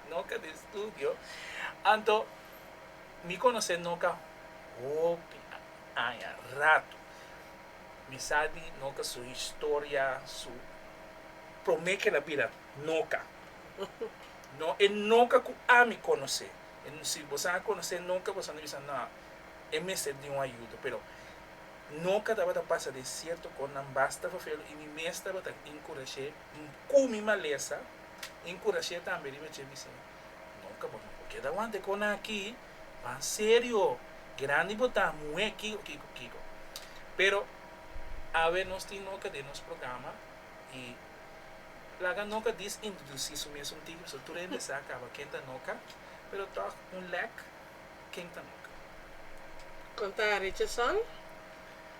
Noka den studio. Anto mi konosé Noka hopi aña, ratu. Mi sa di Noka su historia, su promé ku el a bira Noka. No e Noka ku ami konosé. Si boso a konosé Noka boso a bisa no, e mester di un ayudo. Pero Noka tabata pasa den sierto kosnan basta fafelu i mi mes tabata enkurash'é Ku mi malesa, enkurash'é tambe riba dje bis'é, Nunka bo no por keda wanta e konan aki, ban serio, grandi bo ta, muhé, kiko, kiko, kiko. Pero awe nos tin Noka den nos programa i laga Noka disintrodusí su mes un tiki pasobra tur hende sa kaba ken ta Noka, pero tòg un lèk ken ta Noka. Konta Richardson.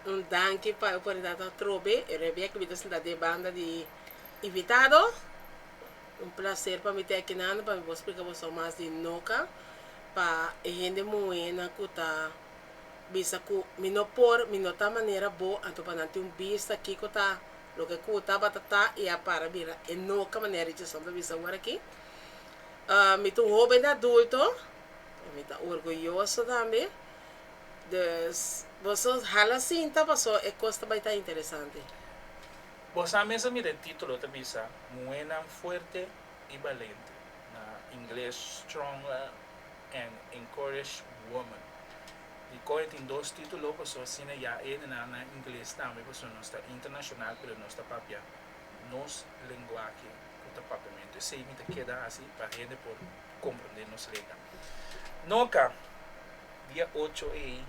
Un danki pa e oportunidat atrobe. E rebia ku mi ta sinta den banda di invitado. Un plaser pa mi ta aki nan pa mi por splika boso mas di Noka pa e hende muhénan ku ta bisa ku mi no por, mi no ta manera bo, anto pa nan tin un bista kiko ta loke ku tabata ta i a para bira e Noka manera Richardson ta bisa awor aki. Mi ta un hoben adulto, mi ta orguyoso tambe. Dus boso hala sinta paso e kos ta bai ta interesante. Bo sa mes a mira e titulo ta bisa Muhénan fuerte i balente, na ingles Strong and Encouraged Woman. Dikon e tin dos titulo? Paso asina ya e hendenan na ingles tambe paso nos ta internashonal pero nos ta papia nos lenguahe ku ta papiamentu. Esei mi ta keda hasi pa hende por komprende nos lenga. Noka. Dia ocho ei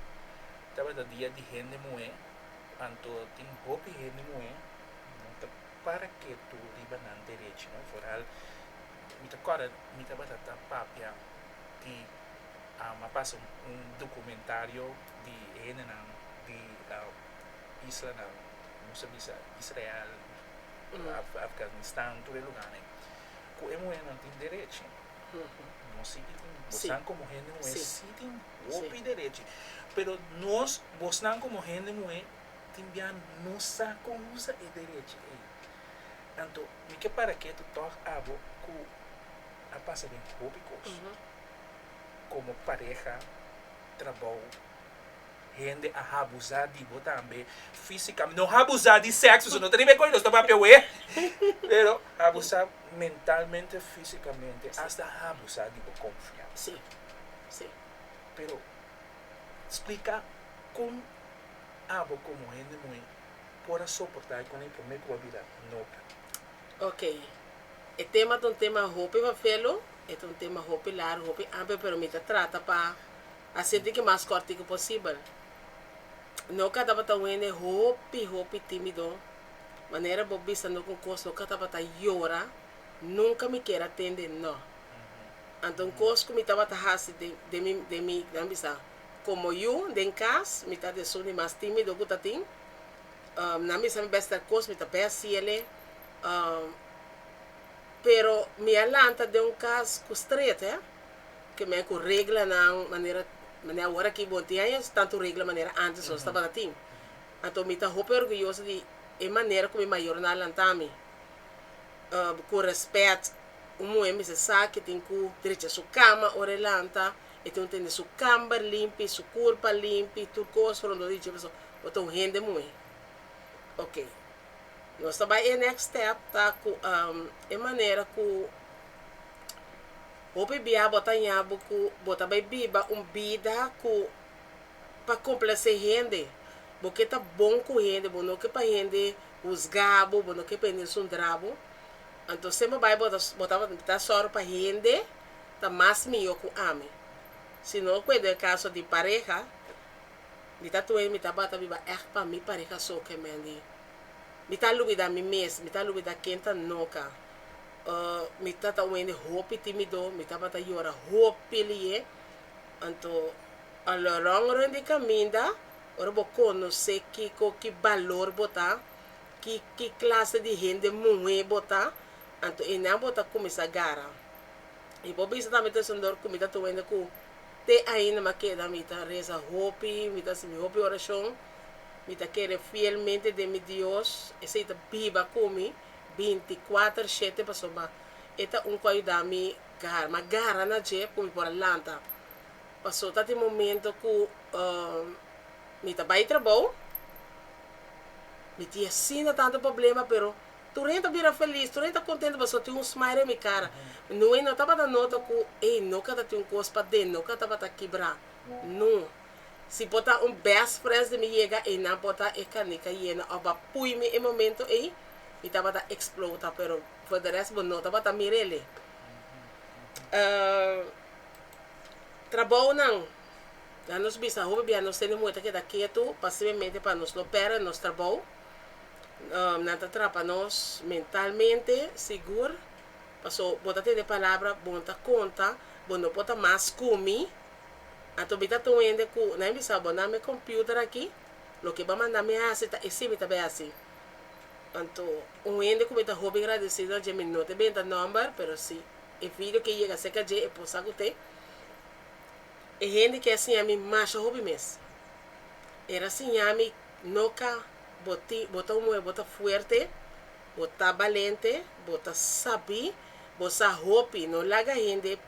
tabata dia di hende muhé, anto tin hopi hende muhé no ta para ketu riba nan derechi, no. Foral mi ta kòrda mi tabata ta papia di a pasa un dokumentario di hendenan di islanan, nos a bisa Israel, Afganistan, tur e lugánan ei, ku e muhénan tin derechi. Nos sí tin, bosnan komo hende muhé sí tin hopi derechi. Pero nos, bosnan komo hende muhé tin bia no sa kon usa e derechi ei. Anto mi ke para ketu tòg abo ku a pasa den hopi kos komo pareha, trabou. Hende a habuzá di bo tambe físicamente, no habuzá di sexo, so no ta riba e koe nos ta papia awe, pero habuzá mentalmente, físicamente, hasta habuzá di bo confiansa. Sí, sí. Pero splica con abo como hende muhé por a soportá e con e promé cu a bira nota. Ok, e tema ta un tema hopi fafelo, e ta un tema hopi largo, hopi amplio, pero mi ta trata pa A sinti ki mas kòrtiku posibel. Noka tabata un hende hopi, hopi tímido. Manera bo bisa no ku kos noka tabata yora, nunka mi kier a tende nò. Anto un kos ku mi tabata hasi den den mi den mi nan bisa komo yu den kas mi ta esun di mas tímido ku ta tin. Nan bisa mi bèster kos mi ta bèsiele. Pero mi a lanta den un kas ku stret he. Ke men ku reglanan manera manera awor aki bo no tin aña tantu regla manera antes nos tabata tin. Anto mi ta hopi orguyoso di e manera ku mi mayornan a lanta mi. Ku rèspèt un muhé mester sa ke tin ku drecha su kama ora e lanta, e tin ku tene su kamber limpi, su kurpa limpi, tur kos rondó di dje pasobra bo ta un hende muhé. Oke, nos ta bai e next step ta ku e manera ku. Hopi bia bo ta ña bo ku bo ta bai biba un bida ku pa komplasé hende. Bo ke ta bon ku hende, bo no ke pa hende husga bo, bo no ke pa hende sundra bo. Anto semper bai bo ta bo ta sòru pa hende ta mas mihó ku ami. Si no ku den kaso di pareha, mi ta tuwe mi tabata biba ègt pa mi pareha so ke men di. Mi ta lubida mi mes, mi ta lubida ken ta noka. Mi tata un hende hopi timido, mi tabata yora hopi lié. Anto a lo long run di caminda, ora bo conoce kico, ki balor bo ta, ki ki clase di hende muhe bo ta, anto einan bo ta cuminsa gara. Y bo bisa tambe ta esondor cu mi ta un hende cu te ainda mi a keda, mi ta reza hopi, mi ta haci mi hopi oracion, mi ta kere fielmente den mi Dios, esey ta biba cu mi. 24 shete pasobra. E ta un ku a yuda mi gara, m'a gara na dje ku mi por a lanta. Paso ta tin momento ku mi ta bai trabou, mi tin asina tantu problema pero tur hende ta bira felis, tur hende ta kontento paso tin un smile den mi kara. Nue no tabata nota ku ey no ka ta tin un kos paden, no ka tabata kibra, no. Si por ta un best friends di mi yega eynan por ta e kanika yena of a pui mi e momento ey, mi tabata explota pero for de rest bo no tabata mir'ele. Trabounan, ya nos bisa hopi bia nos tene muhe ta keda ketu pa simplemente pa nos no perde nos trabou. Nan ta trapa nos mentalmente sigur paso bo ta tende palabra bo no ta konta, bo no por ta mas ku mi. Anto mi ta ta un hende ku nan bisa bo nan mi computer aki loke bo a manda mi hasi ta esei mi ta bai hasi. Anto un hende ku mi ta hopi agradesido na dje mi no ta benta nomber pero si e video ke yega serka dje e por sa ku te e hende ke a siña mi masha hopi mes. Era siña mi no ka bo tin bo ta un muher bo ta fuerte bo ta balente bo ta sabi bo sa hopi no laga hende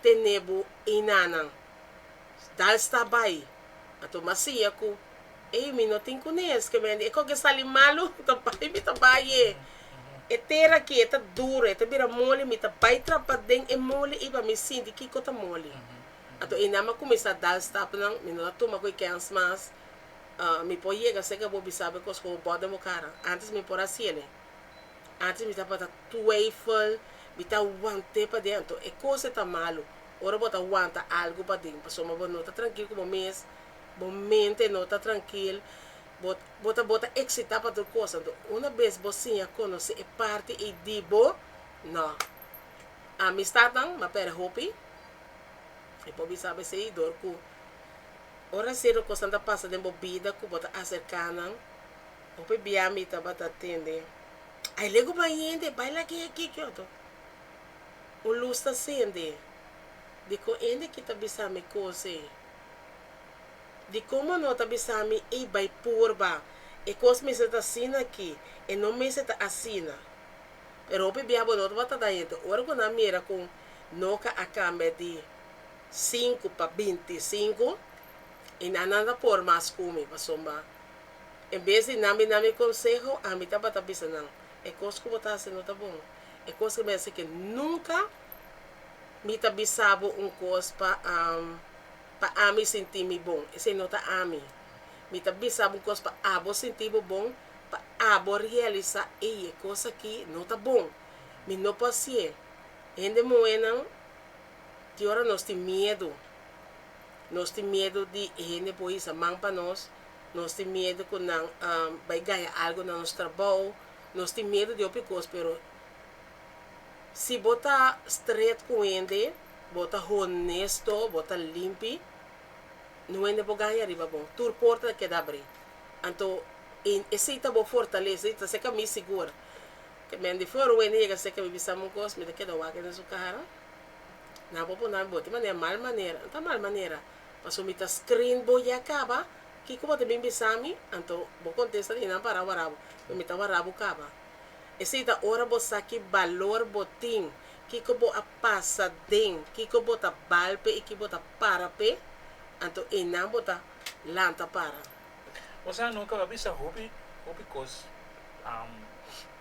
tene bo einanan. Dal sta bai. Anto m'a siña ku, ey, mi no tin kunes, ke mende e koke sali malu, ta bai mi ta bai e. E tera aki e ta duro, e ta bira moli, mi ta bai trapa den e moli ei pa mi sinti kiko ta moli. Anto einan m'a kuminsá dal stapnan, mi no ta tuma ku e kèns mas. Mi por yega serka bo bisa bo e kos ku bo bòt den bo kara. Antes mi por hasiel e. Antes mi tabata twijfel, mi ta want'é paden, anto e kos e ta malu ora bo ta wanta algu paden, pasobra bo no ta trankil ku bo mes, bo mente no ta trankil, bo bo ta bo ta eksitá pa tur kos, anto una bes bo siña konosé e parti ei di bo, no. Amistatnan m'a pèrdè hopi, mi por bisa bo esei dor ku ora sierto kosnan ta pasa den bo bida ku bo ta aserká nan, Hopi bia mi tabata tende, Ay legu bai hende, bai lag'é aki ki otro. Un lus ta sende. Dikon hende ki ta bisa mi kos ei? Dikon bo no ta bisa mi, Ey bai purba, e kos mester ta asina aki, e no mester ta asina. Pero hopi bia bo no tabata da hende. Ora ku nan mira ku noka a kambia di sinku pa 25, i nan nan ta por mas ku mi pasobra En bes di nan bin dami konseho, ami tabata bisa nan, E kos ku bo ta hasi no ta bon. E kos ku mi hasi ke nunka mi ta bisa bo un kos pa pa ami sinti mi bon. Esei no ta ami. Mi ta bisa bo un kos pa abo sinti bo bon, pa abo realisá, ey, e kos aki no ta bon. Mi no por hasié. Hende muhénan tin ora nos tin miedu. Nos tin miedu di e hende por hisa man pa nos. Nos tin miedu ku nan bai gaña algu na nos trabou. Nos tin miedu di hopi kos, pero si bo ta stret ku hende, bo ta honesto, bo ta limpi, no hende por gaña riba bo. Tur porta ta keda abrí. Anto esei ta bo fortalesa, esei ta seka mi sigur. Ke men di for un hende yega seka mi bisa mi un kos, mi ta keda wak den su kara. Nan por puna mi bo tin manera mal manera, no ta mal manera. Pasobra mi ta screen bo ya caba, kico bo ta bin bisa mi? Anto bo contesta di nan para wara bo, pero mi ta wara bo caba. Esey ta ora bo sa ki balor bo tin, kico bo a pasa den, kico bo ta bal p'e y ki bo ta para p'e, anto eynan bo ta lanta para. Bo sa nunca bo a bisa hopi hopi cos,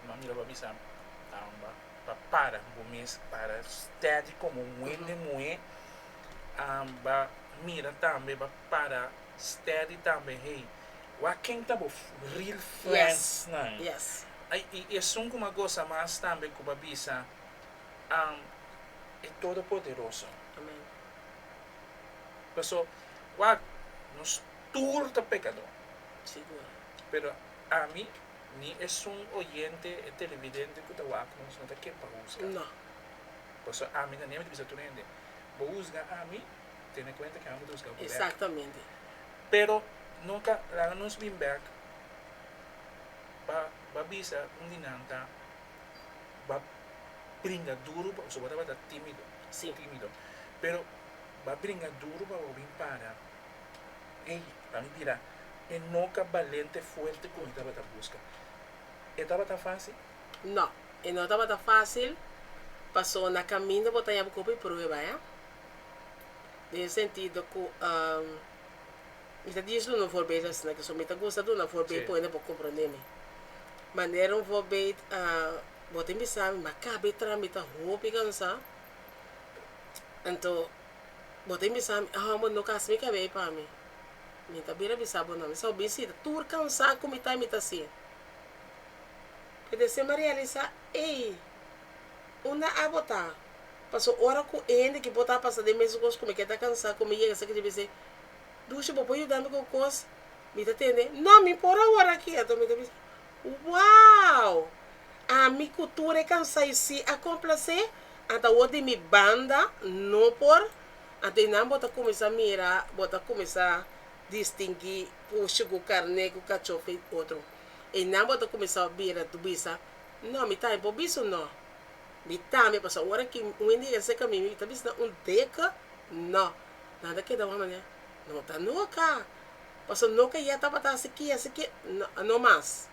mi a mira bo a bisa pa para bo mes, para steady como un hende muhe. Ba mira tambe ba para steady tambe hey wak ken ta bo real friends nan y esun ku mi a gosa mas tambe ku ba bisa e todopoderoso paso wak nos tur ta pekador pero ami ni esun oyente e televidente ku ta wak nos no ta ke pa husga paso ami ta neme ta bisa tur hende. Bo husga ami, tene kuenta ke ami ta husga bo bek. Exactamente. Pero no ta laga nos bin bek pa ba bisa un di nan ta ba bringa duru pa pasobra bo tabata timido, Si. timido. Pero ba bringa duru pa bo bin para, ey, pa mi bira e noka balente fuerte ku mi tabata buska. E tabata facil? No, e no tabata facil. Paso na kaminda bo ta haña bo kopi prueba, eh. Den e sentido ku mi ta djis duna un voorbeeld asina ke so mi ta gusta duna voorbeeld pa hende por komprondé mi. Manera un voorbeeld bo tin bisa mi, mi a kaba e traha mi ta hopi kansá. Anto bo tin bisa mi, ah bo no kasa mi kabei pa mi. Mi ta bira bisa bo no, mi sa bo bin sinta tur kansá ku mi ta mi ta hasi. Pero despues mi a realisá, ey, unda abo ta? Paso ora ku e hende ki por ta pasa den mesun kos ku mi ke ta kansá ku mi yega esaki dje bis'é, Dushi bo por yuda mi ku kos? Mi ta tende, No, mi por awor aki. Anto mi ta bisa, Wow! Ami ku tur e kansá i si a komplasé, anto awor di mi banda no por. Anto einan bo ta kuminsá mira, bo ta kuminsá distinguí pushi ku karné ku kachó fe otro. Einan bo ta kuminsá bira bisa, No, mi tambe por bisa no. Mi tambe, pasobra ora ki un hende yega serka mi, mi ta bisa nan un deke no. Nan ta keda wak manera, no ta noka. Pasobra noka ya tabata hasi ki, hasi ki, no, no mas.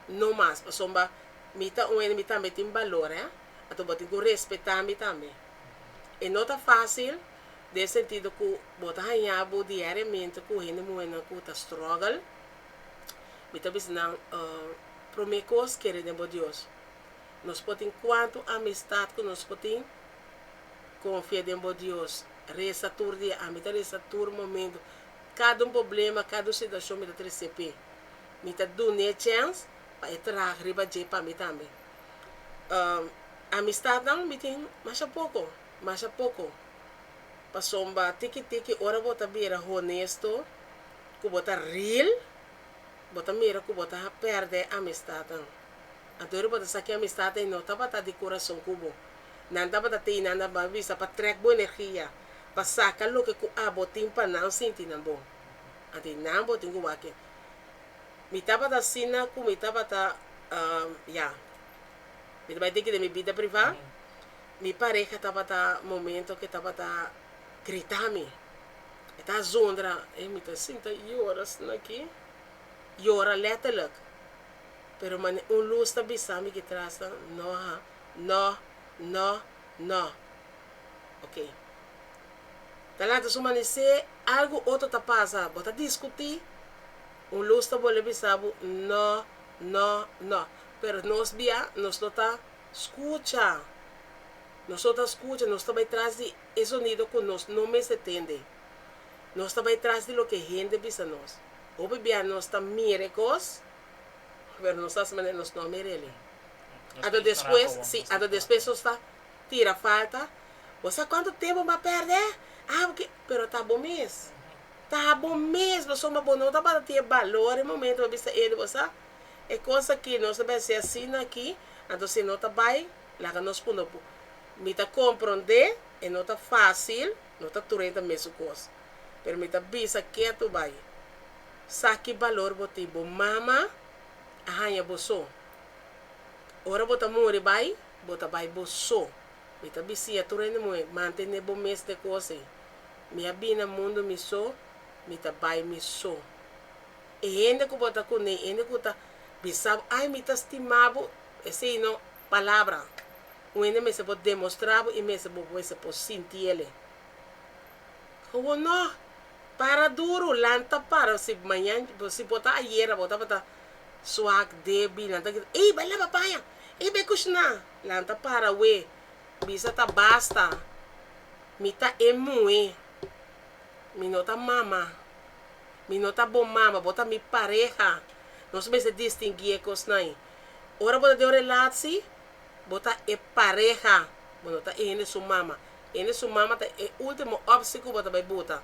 No mas, pasobra mi ta un hende, mi tambe tin balor, eh. Anto bo tin ku respetá mi tambe. E no ta fásil den sentido ku bo ta haña bo diariamente ku hende muhénan ku ta struggle. Mi ta bisa nan, promé kos kere den bo Dios. Nos por tin kuantu amistat ku nos por tin, konfia den bo Dios. Resa tur dia, ami ta resa tur momentu. Kada un problema, kada un situashon mi ta trese p'e. Mi ta dun'e chèns pa e traha riba dje pa mi tambe. Amistatnan mi tin masha poko, masha poko. Pasobra tiki tiki ora bo ta bira honesto ku bo ta real, bo ta mira ku bo ta pèrdè amistatnan. Anto ora bo ta sa ki amistad ei no tabata di kurason ku bo. Nan tabata tei nan na bisa pa trek bo energia, pa saka loke ku abo tin pa nan sinti nan bon. Anto ei nan bo tin ku wak. Mi tabata asina ku mi tabata, ya, mi ta bai tin ki den mi bida privá, mi pareha tabata momento ke tabata grita mi, e ta zundra, ei mi ta sinta yora asina aki, yora letterlijk. Pero mane un lus ta bisa mi ki tras ta no ha no no no ok ta lanta su manisé algu otro ta pasa bo ta diskutí un lus ta bolbe bisa bo no no no pero nos bia nos no ta skucha nos no ta skucha nos ta bai tras di e sonido ku nos no mester tende nos ta bai tras di loke hende bisa nos hopi bia nos ta mira e kos. Pero nos ta hasi manera nos no mira el'e. Anto despues, si, anto despues nos ta tira falta, bo sa kuantu tempu bo a pèrdè? Ah, bo ke, pero ta bo mes. Ta bo mes, pasobra bo no tabata tin e balor e momento bo bisa el'e, bo sa, e kos aki nos ta bai hasi asina aki, anto si no ta bai, laga nos punda bo. Mi ta komprondé, e no ta fásil, no ta tur hende ta mesun kos, pero mi ta bisa ketu bai. Sa ki balor bo tin. Bo mama a haña bo so. Ora bo ta muri bai, bo ta bai bo so. Mi ta bisiña tur hende muhé, mantené bo mes den kos ei. Mi a bini na mundu mi so, mi ta bai mi so. E hende ku bo ta kuné, e hende ku ta bisa bo, ai mi ta stima bo, esei no palabra. Un hende mester por demostrá bo i mester bo mester por sinti el'e. Gewoon no. Para duru, lanta para, si mañan, si bo ta ayera bo tabata swak, debil, nan ta grita, ey bai laba paña, ey bai kushiná, lanta para we, bisa ta basta, mi ta e muhé, mi no ta mama, mi no ta bo mama, bo ta mi pareha, nos mester distinguí e kosnan ei. Ora bo ta den un relatie, bo ta e pareha, bo no ta e hende su mama. Hende su mama ta e ultimo optie ku bo ta bai buta.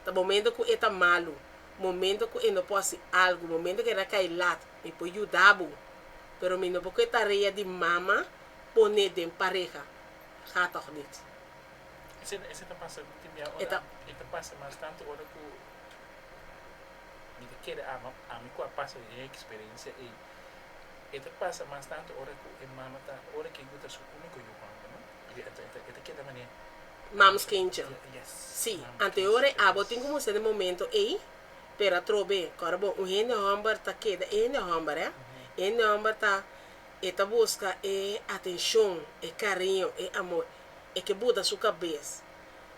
Ta momento ku e ta malu, momento ku e no por hasi algu, momento ku e ta kai lat, mi por yuda bo. Pero mi no por ku e tarea di mama pone den pareha. Gaat toch niet. Esei esei ta pasa tin bia ora e ta pasa mas tantu ora ku mi ta kere ama ami ku a pasa den e eksperensia ei. E ta pasa mas tantu ora ku e mama ta ora ku e yu ta su uniko yu hòmber no. E ta keda manera. Mams kindje. Sí, anto e ora abo tin ku mustra den momento ei, pero atrobe, kòrda bon, un hende hòmber ta keda e hende hòmber, eh. E hende hòmber ta. E ta buska e atenshon, e kariño, e amor. E ke buta su kabes.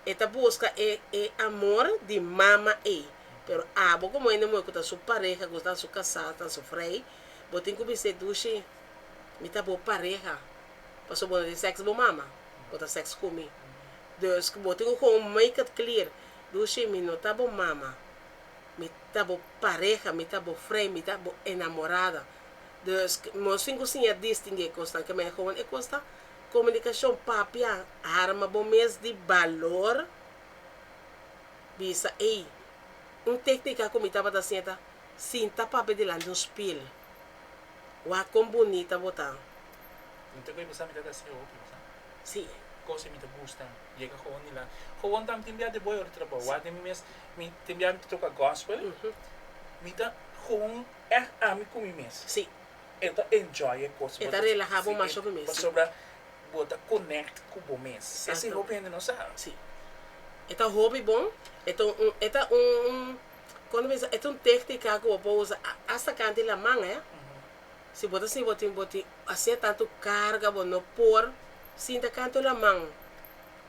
E ta buska e e amor di mama ei. Pero abo komo hende muhé ku ta su pareha, ku ta su kasá, ta su frei, bo tin ku bis'é, Dushi, mi ta bo pareha. Pasobra bo no tin sèks bo mama, bo ta sèks ku mi. Dus bo tin ku gewoon make it clear, Dushi, mi no ta bo mama. Mi ta bo pareha, mi ta bo frei, mi ta bo enamorada. Dus nos tin ku siña distinguí e kosnan. Ke men gewoon e kos ta komunikashon, papia, arma bo mes di balor, bisa ey, un téknika ku mi tabata siña ta sinta papia dilanti un spil, wak kon bunita bo ta. Mi ta koe bisa mi ta ta hasi hopi, bo sa. Sí. Kos mi ta gusta yega gewoon dilanti. Gewoon tambe tin bia di boy ora trabou. Wak den mi mes, mi tin bia mi ta toka gospel, mi ta gewoon Echt ami ku mi mes. Sí. E ta enjoy e kos. E ta relaha bo masha bo mes. Pasobra bo ta connect ku bo mes. Esei hopi hende no sa. Sí. E ta hopi bon. E ta un, e ta un, kon ta bisa, e ta un técnica ku bo por usa asta kant di laman, eh. Si bo ta sinti bo tin, bo tin asina tantu karga bo no por sinta kantu laman.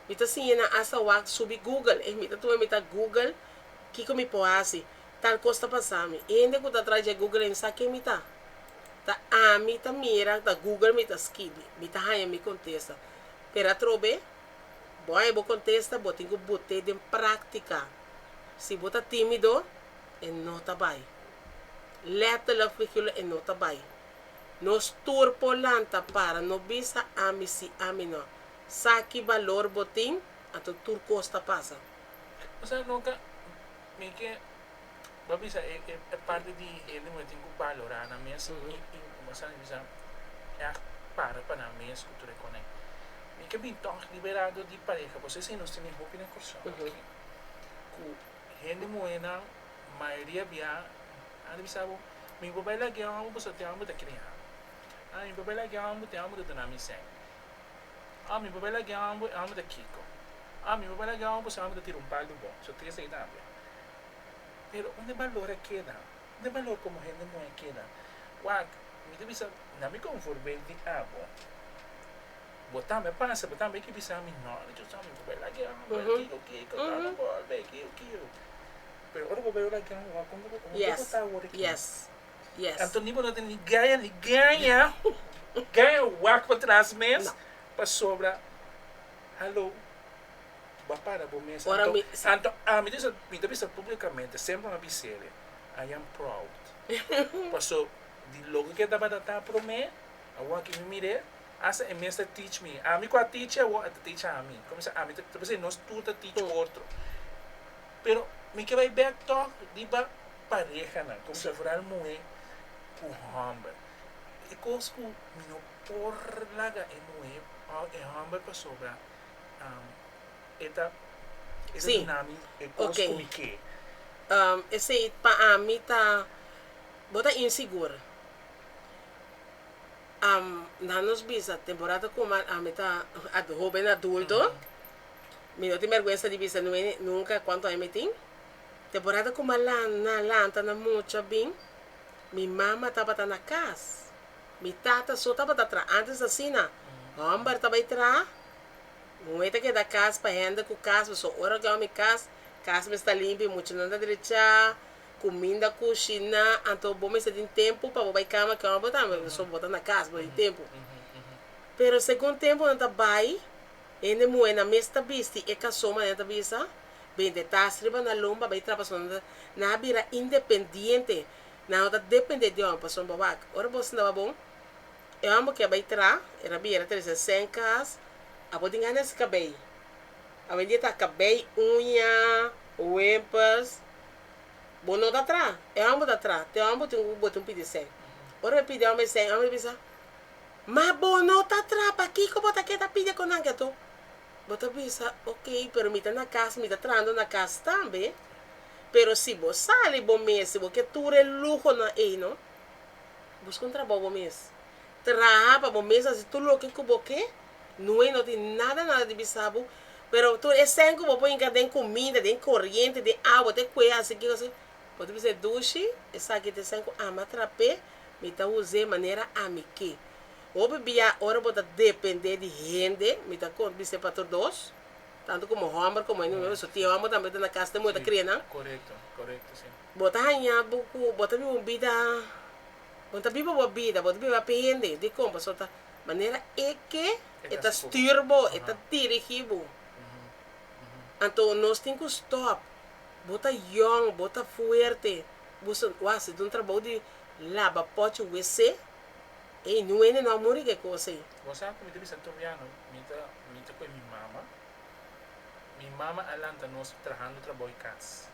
Mi ta siña nan asta wak subi Google. Eh, mi ta tuma mi ta Google kiko mi por hasi. Tal kos ta pasa mi. Hende ku ta traha dje Google ei no sa ken mi ta. Ta ami ta mira, ta Google mi ta skibi. Mi ta haña mi kontesta. Pero atrobe, bo haña bo kontesta, bo tin ku bot'é den práktika. Si bo ta tímido, e no ta bai. Letterlijk figurlijk e no ta bai. Nos tur por lanta para, no bisa ami si, ami no. Sa ki balor bo tin, anto tur kos ta pasa. Osea, nunka Mi ke bo a bisa e e parti di hende muhé tin ku balorá nan mes i i bo sa bisa ègt para pa nan mes ku tur e koné. Mi ke bin tòg liberado di pareha pasobra esei nos tene hopi na Kòrsou aki ku hende muhénan mayoria bia nan ta bisa bo mi por bai laga e hòmber pasobra te hòmber ta kria mi, mi por bai laga e hòmber te hòmber ta duna mi sèn. Ah, mi por bai laga e homber, e homber ta kiko? Ah, mi por bai laga e homber pasobra e homber ta tira un palu bon. So tres ei tambe. Pero unda e balor a keda? Unda e balor komo hende muhé a keda? Wak, mi ta bisa, na mi kon voorbeeld di abo, bo tambe a pasa, bo tambe ke bisa mi, no, Richard sa, mi por bai laga e homber, kiko, kiko, ta no bolbe, kiko, kiko. Pero ora bo bai laga e homber, wak kon bo ta awor aki? Yes, yes. Anto ni bo no tin ni gaya, ni gaya. Gaya wak pa tras mes pasobra hallo bo a para bo mes Ora anto mi anto ami ta bisa mi ta bisa publicamente semper mi a bisele I am proud paso di loke ke tabata ta prome awor aki mi mire asta e mes ta teach mi ami ku a teach e awor e ta teach ami como bisa ami ta ta bisa nos tur ta teach otro pero mi ke bai bek tog riba parehanan como si foral muhe ku homber. E kos ku mi no por laga e muhé òf e hòmber pasobra e ta e ta duna mi e kos ku mi ke. Esei pa ami ta bo ta insigur. Nan nos bisa temporada ku ami ta hoben adulto mi no tin bèrgwensa di bisa nunka kuantu aña mi tin. Temporada ku mi a lanta na mucha bin. Mi mama tabata na kas. Mi tata so tabata traha. Antes asina, hòmber ta bai traha, muhé ta keda kas pa hende ku kas. Pasobra ora ku mi kas, kas mester ta limpi, muchanan ta drechá, kuminda kushiná. Anto bo mester tin tempu pa bo bai kama ku hòmber tambe, pasobra bo ta na kas, bo tin tempu. Pero segun tempunan ta bai, hende muhénan mes ta bisti e kason manera ta bisa. Bende tas riba nan lomba bai traha pasobra nan ta nan a bira independiente nan no ta depende di hòmber pasobra bo wak ora bo sinta bon e hòmber ke a bai traha e ta bira trese sèn kas abo tin gana hasi kabei awendia ta kabei uña wempers bo no ta traha e hòmber ta traha te hòmber tin ku bo tin pidi sèn ora bo pidi e hòmber sèn e hòmber ta bisa ma bo no ta traha pakiko bo ta keda pidi kon nan ke to. Bo ta bisa, Ok, pero mi ta na kas, mi ta trahando na kas tambe. Pero si bo sali bo mes, si bo ke tur e luhonan ei, no, buska un trabou bo mes. Traha pa bo mes hasi tur loke ku bo ke. Nue no tin nada nada di bisa bo, pero tur e sèn ku bo por hinka den kuminda, den koriente, den awa, te kue hasi kiko hasi, bo ta bisa e dushi, esaki ta e sèn ku ami a trap'é, mi ta us'é manera ami ke. Hopi bia ora bo ta depende di hende, mi ta kon bis'é pa tur dos, tantu komo hòmber komo hende muhé, pasobra tin hòmber tambe ta na kas den muhé ta kria nan. Korekto, korekto, si. Bo ta haña bo ku bo ta biba un bida, bo no ta biba bo bida, bo ta biba pa hende. Dikon? Pasobra ta manera e ke, e ta stür bo, e ta dirigí bo. Anto nos tin ku stòp. Bo ta yòn, bo ta fuerte, bo sa wak si ta un trabou di laba pòchi wc. Ey, niun hende no a muri ku e kos ey. Bo sa ku mi ta bisa Tobiano, mi ta mi ta koe mi mama. Mi mama a lanta nos trahando trabou i kas.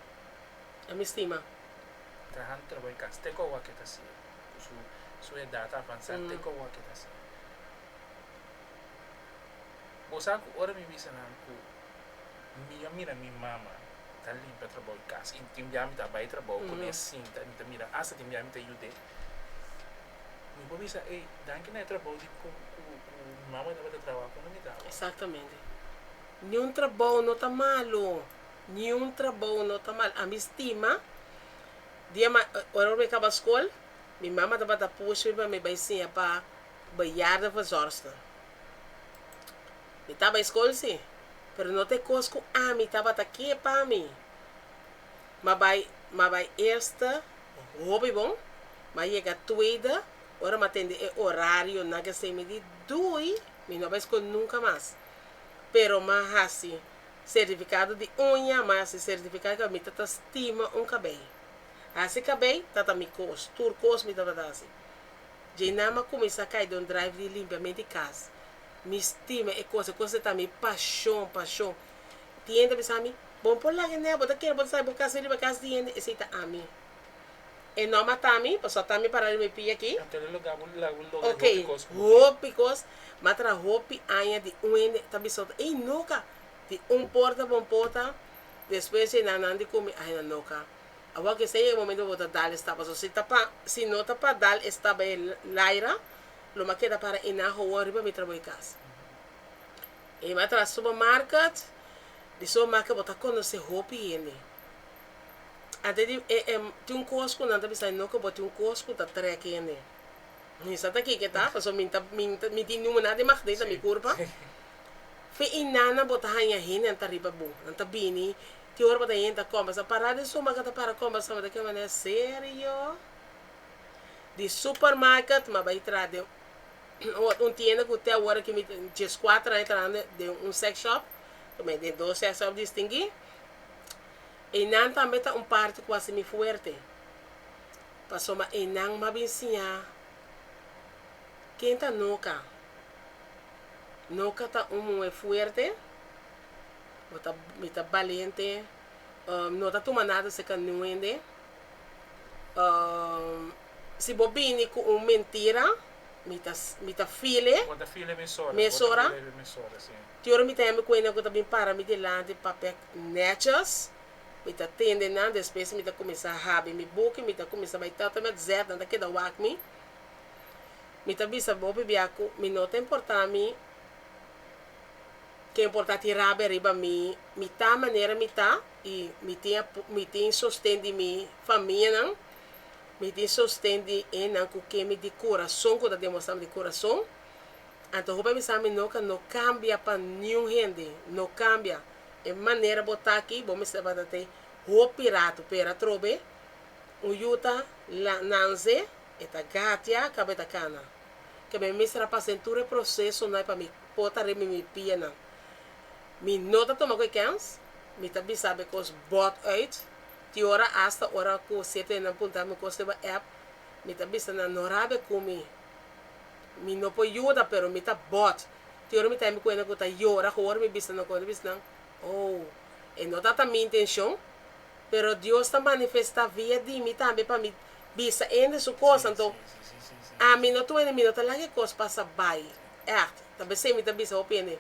A mi stima. Trahando trabou i kas. Te ku awa ke ta hasié. Ku su su edat avansá te ku awa ke ta hasié. Bo sa ku ora mi bisa nan ku mi a mira mi mama ta limpia trabou i kas i tin bia mi ta bai trabou kuné sinta mi ta mira asta tin bia mi ta yud'é. Mi por bisa, ey, danki na e trabou di cu cu cu mi mama tabata traha cuando mi tawa. Exactamente. Niun trabou no ta malo. Niun trabou no ta malo. Ami stima dia ma ora mi caba scol, mi mama tabata push mi pa mi bay siña pa bejaardenverzorgster. Mi ta bay scol si, pero no ta e cos cu ami tabata ke pa mi. Ma bay, ma bay eerste Hopi bon, m'a yega tweede, ora m'a tende e orario nan ke sey mi di dui, mi no a bai skol nunka mas. Pero m'a hasi sertifikado di uña, m'a hasi sertifikado ku mi ta ta stima un kabei. Hasi kabei ta ta mi kos, tur kos mi tabata hasi. Djei nan m'a kuminsá kai den un drive di limpiamento di kas. Mi stima e kos, e kos ta mi pashon, pashon. Tin hende ta bisa mi, Bon por laga nea, bo ta kere bo ta sabi bo kas riba kas di hende, esei ta ami. E no mata mi, pasobra ta mi para riba mi pia aki. Anto lo logra bo laga bo logra Ok, hopi kos ku bo ke. hopi kos, m'a traha hopi aña di un hende ta bisa otro, ey noka, di un porta pa un porta, despues dje nan nan di ku mi, ay nan noka. Awor ke esei e momento bo ta dal e stap, pasobra si ta pa, si no ta pa dal e stap bai laira, lo m'a keda para einan gewoon riba mi trabou di kas. E m'a traha supermarket, Di so make bo ta konosé hopi hende. Ante di e e tin un kos ku nan ta bisa no ku bo tin un kos ku ta trèk hende. Mi sa ta kiko e ta pasobra mi ta mi ta mi tin ninguna di magneet na mi kurpa. Fe i nana bo ta haña hende nan ta riba bo, nan ta bini tin ora bo ta hende ta kòmbersa pará den supermarket ta para kòmbersa bo ta keda manera serio. Di supermarket mi a bai traha den un tienda ku te awor aki mi 14 aña trahando den un sex shop. Tome den dos sèks ap distinguí. Einan tambe ta un parti ku hasi mi fuerte, pasobra einan m'a bin siña ken ta Noka. Noka ta un muhé fuerte, bo ta mi ta balente, no ta tuma nada serka niun hende. Si bo bini ku un mentira, mi ta mi ta file Bo ta file mesora. Mesora. Bo ta file mesora, si. Ti ora mi ta hende kuenda ku ta bin para mi dilanti papia nètjes, mi ta tende nan, despues mi ta kuminsá habri mi buki, mi ta kuminsá bai tata met zèt, nan ta keda wak mi. Mi ta bisa bo pabia ku mi no ta importá mi ke importá tin rabia riba mi, mi ta manera mi ta i mi tin mi tin sosten di mi famianan, mi tin sosten di enan ku ke mi di kurason, ku ta demostrá mi di kurason. Anto hopi a bisa mi no ka no kambia pa niun hende, no kambia. E manera bo ta aki bo mester tabata te hopi ratu pero atrobe un yu ta la nanse e ta gatia kaba e ta kana. Ke mi mester a pasa den tur e prosesonan pa mi por ta riba mi pianan. Mi no ta tuma ku e kèns, mi ta bisa bo e kos bòt uit, tin ora asta ora ku sierto hendenan puntra mi kos riba app mi ta bisa nan no rabia ku mi. Mi no por yuda pero mi ta bot. Tin ora mi ta hende ku hende ku ta yora hoor mi bisa nan ku mi bisa nan oh e no ta ta mi intencion pero Dios ta manifesta via di mi tambe pa mi bisa hende su cos anto ami no tur hende mi no ta laga e cos pasa bay echt ta besey mi ta bisa hopi hende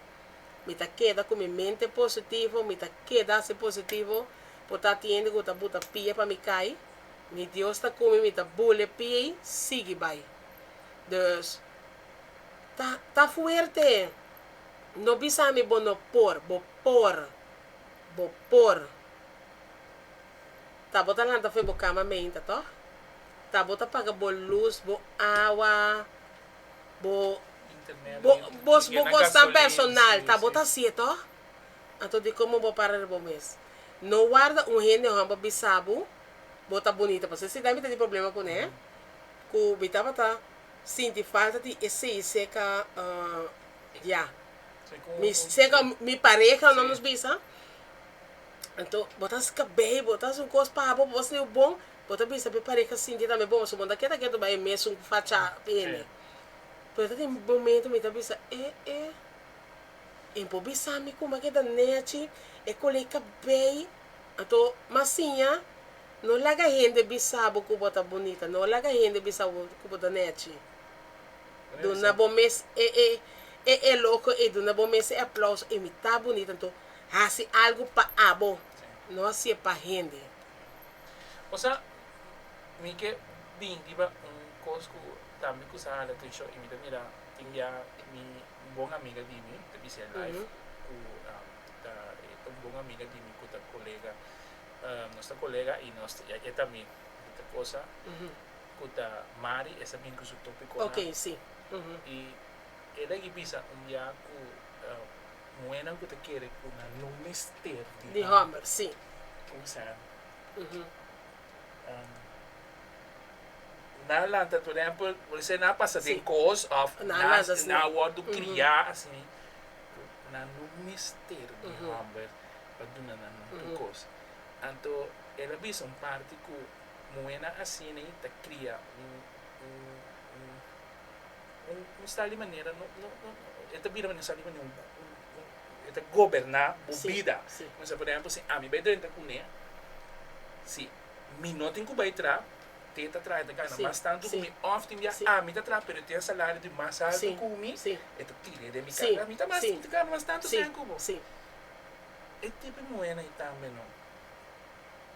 mi ta keda ku mi mente positivo mi ta keda hasi positivo por ta tin hende ku ta buta pia pa mi kai mi Dios ta ku mi mi ta bule pia y sigui bay. Dus, ta, ta fuerte. No bisa mi bo no por, bo por. Bo por. Ta bo ta lanta fo'i bo kama meinta, toch? Ta bo ta paga bo lus, bo awa, Bo bo bo bo kosnan personal ta bo ta hasié tòg? Anto dikon bo para riba bo mes? No warda un hende hòmber bisa bo bo ta bunita pasobra esei tambe ta tin problema kuné ku mi tabata sinti falta di esei serka ya mi serka mi pareha no nos bisa anto bo ta hasi kabei bo ta hasi un kos pa bo bo ta sinti bon bo ta bisa pa e pareha sinti tambe bon pasobra bo no ta keda ketu bai e mesun facha hende pero ta tin momento mi ta bisa e e e por bisa mi kuma keda nechi e kole kabei. Anto mas siña, no laga hende bisa bo ku bo ta bunita, no laga hende bisa bo ku bo ta nèchi. Duna bo mes e e e elogio ei, duna bo mes e aplauso ei, mi ta bunita. Anto hasi algu pa abo, no hasié pa hende. Osea, mi ke bin riba un kos ku tambe ku sa hala atenshon i mi ta mira tin bia mi bon amiga di mi ta bisa e live ku ta e ta un bon amiga di mi ku ta kolega nos ta kolega i nos e ta mi ta cosa ku ta Mari e sa bin ku su topikonan Ok si. I el a bisa un bia ku muhénan ku ta kere ku nan no mester di Di hòmber si. Kon sa nan lanta por ehèmpel por esei nan a pasa den kos òf nan a wòrdu kriá asina. Nan no mester di hòmber pa duna nan tur kos. Anto el a bisa un parti ku muhénan asina ei ta kria un un un un un stal di manera no no no e ta bira manera un stal di manera un un e ta goberná bo bida. Por ehèmpel si ami bai drenta kuné si mi no tin ku bai traha Te ta traha e ta gana mas tantu ku mi òf tin bia ami ta traha pero e tin e salario di mas altu ku mi e ta tira den mi kara mi ta mas mi ta gana mas tantu sèn ku bo. E tipo di muhénan ei tambe no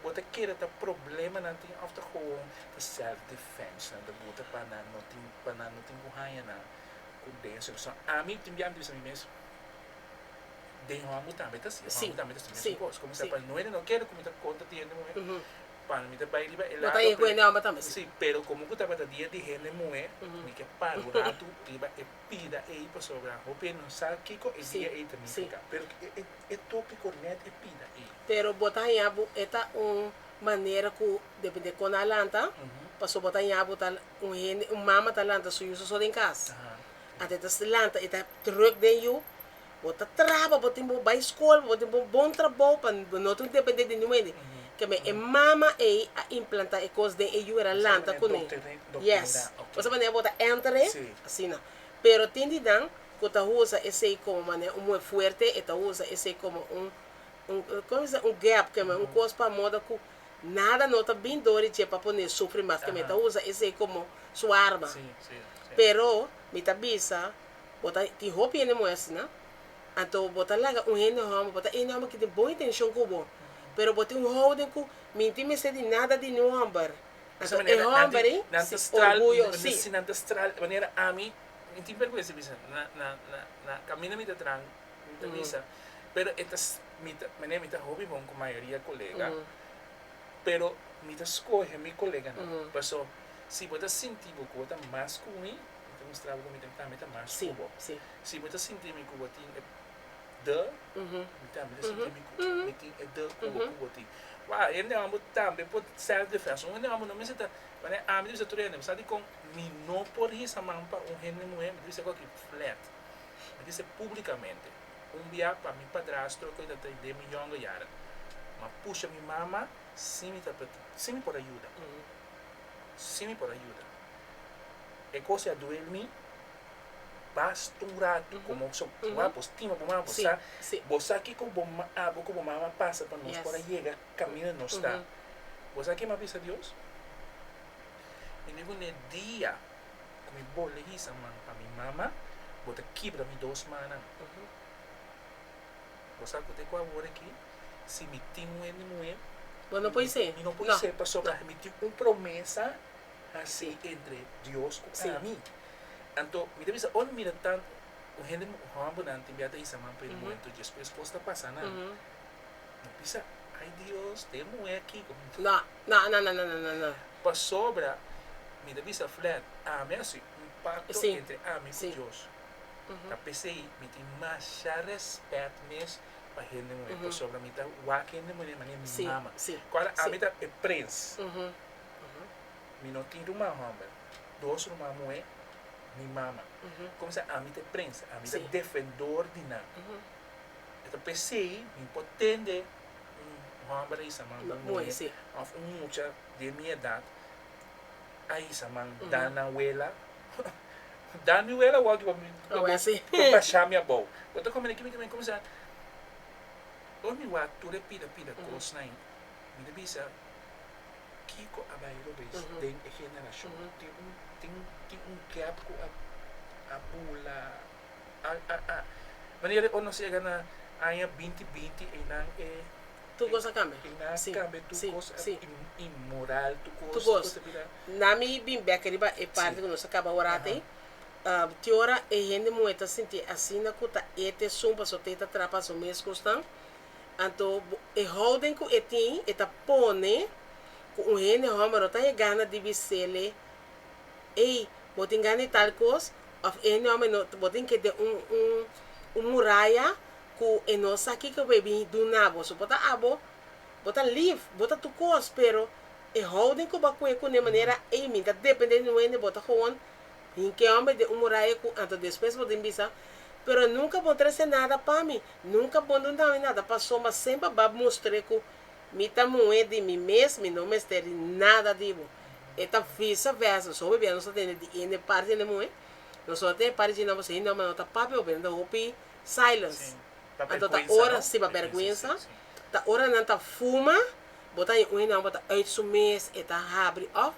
bo ta kere ta problemanan tin òf ta gewoon ta self defense nan ta buta pa nan no tin pa nan no tin ku haña nan ku den e situacion. Ami tin bia mi ta bisa mi mes den hòmber tambe ta asi hòmber tambe ta asi mesun kos komo sa pa no no kere ku mi ta konta di hende muhé. Pan mi ta bai riba e Bo ta lado, yin ku pero hende hòmber tambe, si. sí, pero komo ku tabata dia di hende muhé, mi ke para un ratu riba e pida ei pasobra hopi hende no sa kiko e dia ei ta nifiká. Pero e e tópiko nèt e pida ei. Pero bo ta haña bo e ta un manera ku depende kon a lanta, pasobra bo ta haña bo ta un hende un mama ta lanta su yu so so den kas. Anto e ta lanta e ta drùk den yu, Bo ta traha pa bo tin bo bai skol, pa bo tin bo bon trabou, pa bo no tin depende di niun hende. Keme e mama ei a implanta e kos den e yu, era lanta kuné. Yes. Bo sa manera bo ta enter e, asina. Pero tin di nan ku ta usa esei komo manera un muhé fuerte, e ta usa esei komo un, un, komo se un gap, keme un kos pa moda ku nada no ta bin dor di dje pa pone sufri mas, keme e ta usa esei komo su arma. Pero mi ta bisa. Bo ta tin hopi hende muhé asina, anto bo ta laga un hende hòmber, bo ta hende hòmber ki tin bon intenshon ku bo, pero bo tin un houding ku mi no tin mester di nada di niun hòmber. Esa Anto e manera nan hòmber tin, ei, nan ta si, stral, orguyo, si. si nan ta stral, manera ami, mi tin pergüensa bisa, na, na, na, na kaminda mi ta traha, mi ta bisa, pero e ta, mi ta, manera mi ta hopi bon ku mayoria kolega, pero mi ta skohe mi koleganan, paso si bo ta sinti bo ku bo ta mas ku mi, Mi ta mustra bo ku mi tambe ta mas ku bo. Si bo ta sinti mi ku bo tin e de, mi tambe ta sinti mi ku mi tin e de ku bo ku bo tin. Wou, hende homber tambe por self defense. Un hende homber no mester ta, wanneer ami ta bisa tur hende, bo sa dikon mi no por hisa man pa un hende muhé? Mi ta bisa ku aki flat. Mi ta bisa publikamente. Un bia pa mi padrastro ku e ta den mi yònger jaren, mi a pusha mi mama sin mi ta, sin mi por a yuda. Sin mi por a yuda. E kos a duel mi basta un ratu komo so bo a stima bo mama bo sa bo sa kiko bo abo ku bo mama pasa pa nos por a yega kaminda nos ta bo sa ke mi a bisa Dios mi di ku ne dia ku mi bole hisa man pa mi mama bo ta kibra mi dos mannan bo sa ku te ku awor aki si mi tin un hende muhé mi no por hise pasobra mi tin un promesa. Hasi entre Dios ku ami. Anto mi ta bisa ora mi mira tantu un hende hòmbernan tin bia ta hisa man pa e muhé anto despues kos ta pasa nan no bisa ai Dios ta e muhé aki No, no, no, no, no, no, no. Pasobra mi ta bisa flat ami a hasi un. pakto entre ami ku Dios. Ta p'esei mi tin masha rèspèt mes pa hende muhé, pasobra mi ta wak hende muhé manera mi mama. Kòrda, ami ta e prens. Mi no tin ruman hòmber, dos ruman muhé, mi mama. Komo sa ami ta e prens, ami ta defendor di nan. E ta p'esei mi por tende un hòmber a hisa man pa un muhé òf un mucha den mi edat a hisa man da nan wela. Da mi wela wou di bo basha mi abou. Bo ta komprende ki mi ta kuminsá? Ora mi wak tur e pida pida kosnan ei, mi ta bisa kiko a bai robes den e generashon. Tin un tin tin un gap ku a a bula a a a manera ora nos yega na aña binti binti einan e Tur kos a kambia. Einan a Sí, kambia tur sí, kos a sí. inmoral tur kos Tur tur kos. kos a bira. Na mi bin bek riba e parti Sí. ku nos a kaba ora Aha. te. Te ora e hende muhé ta sinti asina ku ta e ta esun pasobra e ta trapa su mes kosnan. Anto e houding ku e tin e ta pone ku un hende hòmber no ta haña gana di bis'é ey bo tin gana di tal kos òf e hende hòmber no bo tin ke den un un un muraya ku e no sa kiko bo e bin duna bo. So bo ta abo bo ta lif bo ta tur kos pero e houding ku bo a kohe kuné manera ey mi ta depende di un hende bo ta gewoon Hinke homber den un muraya ku anto despues bo tin bisa, Pero nunka bo trese nada pa mi, nunka bo no dami nada pasobra semper ba mustr'é ku mi ta muhé di mi mes, mi no mester di nada di bo. E ta visa versa. Nos hopi bia nos ta tende di ene parti hende muhé, nos no ta tende parti dje nan pasobra hende homber no ta papia hopi, nan ta hopi silence. Sí, pa Anto ta bergwensa, ora, no? sí, pa Bergwensa, bergwensa, sí, sí. ta ora nan ta fuma, bo ta haña un hende homber ta uit su mes, e ta habri òf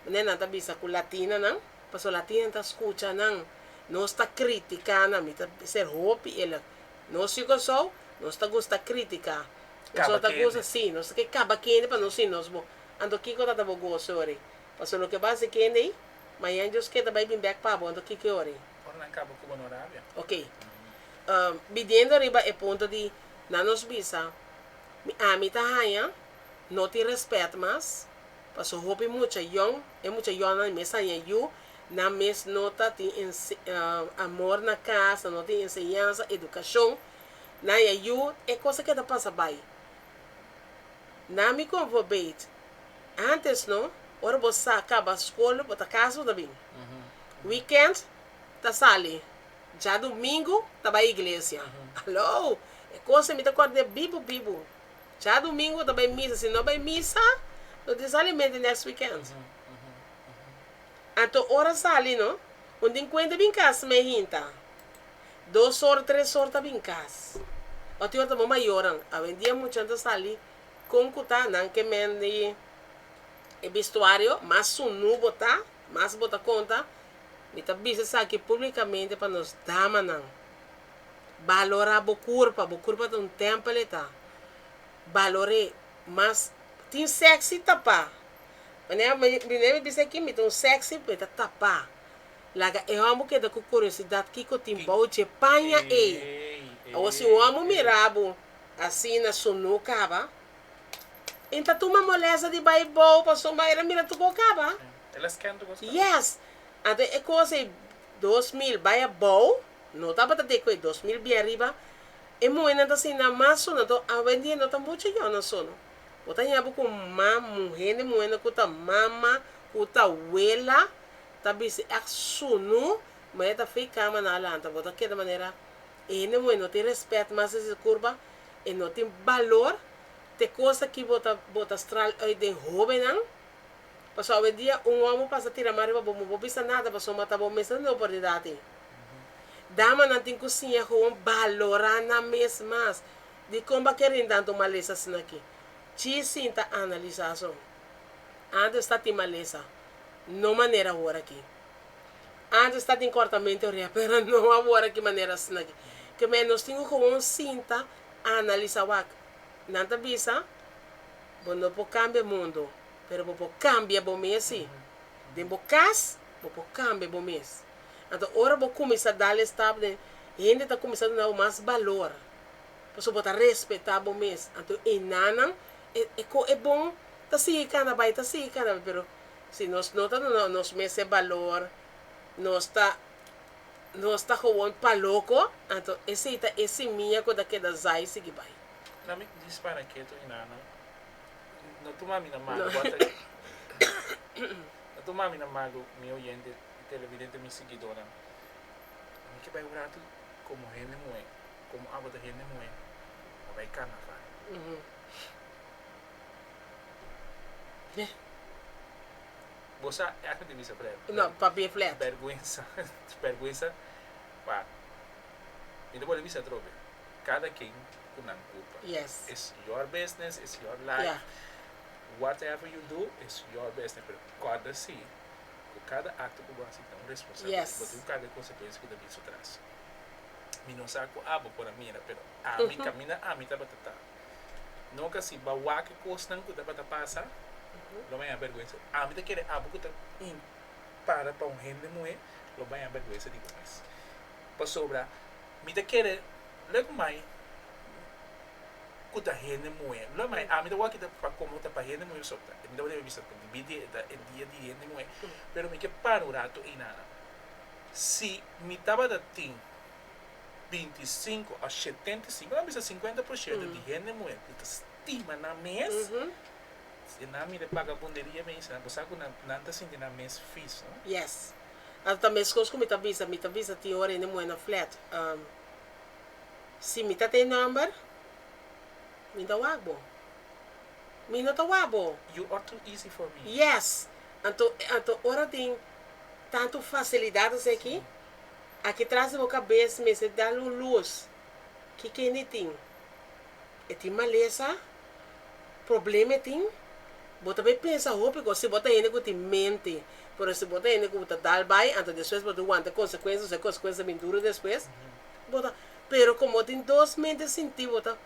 Manera nan ta bisa ku latinanan, pasobra latinan ta skucha nan. Nos ta kritiká nan, mi ta ser hopi eerlijk. Nos yu Kòrsou, nos ta gusta kritiká. Nos Kaba no ta gusta, kende. sí, nos ta ke kaba kende pa nos sin nos bo. Anto kiko ta ta bo goso ori? Pasobra loke bo hasi kende ei, mañan Dios ke ta bai bin bèk pa bo, anto kiko ori? Ora nan kaba ku bo no rabia. Oké. Bidiendo riba e punto di nan nos bisa, mi ami ta haña no tin rèspèt mas. Paso hopi mucha yòn, e mucha yònnan mes haña yu, nan mes no ta tin amor na kas, nan no tin enseñansa, edukashon, nan haña yu, e kos a keda pasa bai. Na mi konvorbeit, ántes no, ora bo sa kaba skol, bo ta kas bo ta bin. Wikènt ta sali, djadumingu ta bai iglesia. Aló! E kos ei mi ta kòrda bibu bibu. Djadumingu ta bai misa, si no bai misa no tin salimente next weekend. Anto ora sali no, un tin cuenta bin cas me hinta. Dos or, tres or ta bin cas. O tin ora ta bo mayornan. Awendia muchanan ta sali con cu ta, nan ke men di e bistuario, mas sunu bo ta, mas bo ta conta. Mi ta bisa esaki publicamente pa nos damanan. Balorá bo kurpa, bo kurpa ta un tèmpel e ta. Balor'é mas tin sèksi tapá. Manera mi mi bisa aki mi ta un sèksi mi ta tapá. Laga e hòmber keda ku kuriosidat kiko tin bou dje paña ei. Awor si un hòmber mira bo asina sunú kaba, e ta tuma molèsta di bai bou pasobra el a mira tur kos kaba. Yes! Anto e kos ei 2000 bai abou. No tabata te ku e 2000 bia riba, e muhénan ta sinta mas sono, anto awendia no ta mucha yònan sono. Bo ta haña bo ku ma muhé den muhénan ku ta mama, ku ta wela, ta bisti ègt sunu, ma e ta fei kama nan a lanta. Bo ta keda manera e hende muhé no tin rèspèt mas den su kurpa, e no tin balor, te kos aki bo ta bo ta stral uit den hóbennan. Pasobra awendia un hòmber pasa tira man riba bo, bo no por bisa nada pasobra ta bo mes ta duna oportunidat ei. Damanan tin ku siña gewoon balorá nan mes mas. Dikon bo a kere rin tantu malesa asina aki? Chi sinta analisá so. Ántes ta tin malesa, no manera awor aki. Ántes ta tin kòrtamentu orea, pero no awor aki manera asina aki. Ke men nos tin ku gewoon sinta analisá wak. Nan ta bisa, bo no por kambia mundu, pero bo por kambia bo mes si. Den bo kas, bo por kambia bo mes. Anto ora bo kuminsá dal e stap den, hende ta kuminsá duna bo mas balor, pasobra bo ta respetá bo mes. Anto enanan e e ko e bon ta sigui kana bai, ta sigui kana bai, pero si nos no ta duna nos mes e balor, Nos ta nos ta gewoon pa loko, anto esei ta e simia ku ta keda zai sigui bai. Na mi dispara ketu i nana no tuma mi na malu bo ta no tuma mi na malu mi oyente televidente mi siguidónan mi ke bai un ratu komo hende muhé komo abo ta hende muhé bo bai karnaval. Bo sa ègt di bisa flat. No, papia flat. Bèrgwensa, bèrgwensa pa mi ta bolbe bisa atrobe, kada ken ku nan kurpa. Yes. It's your business, it's your life. Yeah. Whatever you do, it's your business. Pero kòrda si ku kada akto ku bo hasi ta un responsabilidat. Yes. Bo tin un karga di konsekuensia ku ta bin su tras. Mi no sa ku abo por a mira, pero ami, kaminda ami tabata ta. No ka si ba wak e kosnan ku tabata pasa, lo baña bèrgwensa. Ami ta kere abo ku ta para pa un hende muhé, lo baña bèrgwensa di bo mes. Pasobra mi ta kere lek mai ku ta hende muhé. Lo mai ami ta wak ta pa komo ta pa hende muhé so ta. Mi tabata bisa ku di dia ta e dia di hende muhé, pero mi ke para un rato einana. Si mi tabata tin 25 a 75, nan bisa 50% di hende muhé ku ta stima nan mes, si nan mira e bagabunderia mes, bo sa ku nan nan ta sinti nan mes fis, no? Yes. Anto ta meskos ku mi ta bisa, mi ta bisa tin ora hende muhé na flat, si mi ta ten nòmber, mi ta wak bo. Mi no ta wak bo. You are too easy for me. Yes. Anto, anto ora tin tantu fasilidat aseki, Aki tras di bo kabes mester dal un lus. Ki kende tin? E tin malesa? Problema e tin? Bo ta bay pensa hopi kos si bo ta hende ku tin mente. Pero si bo ta hende ku ta dal bay, anto despues bo ta wanta e konsekuensia, osea e konsekuensia ta bin duru despues. Bo ta, pero komo bo tin dos mente sinti bo ta,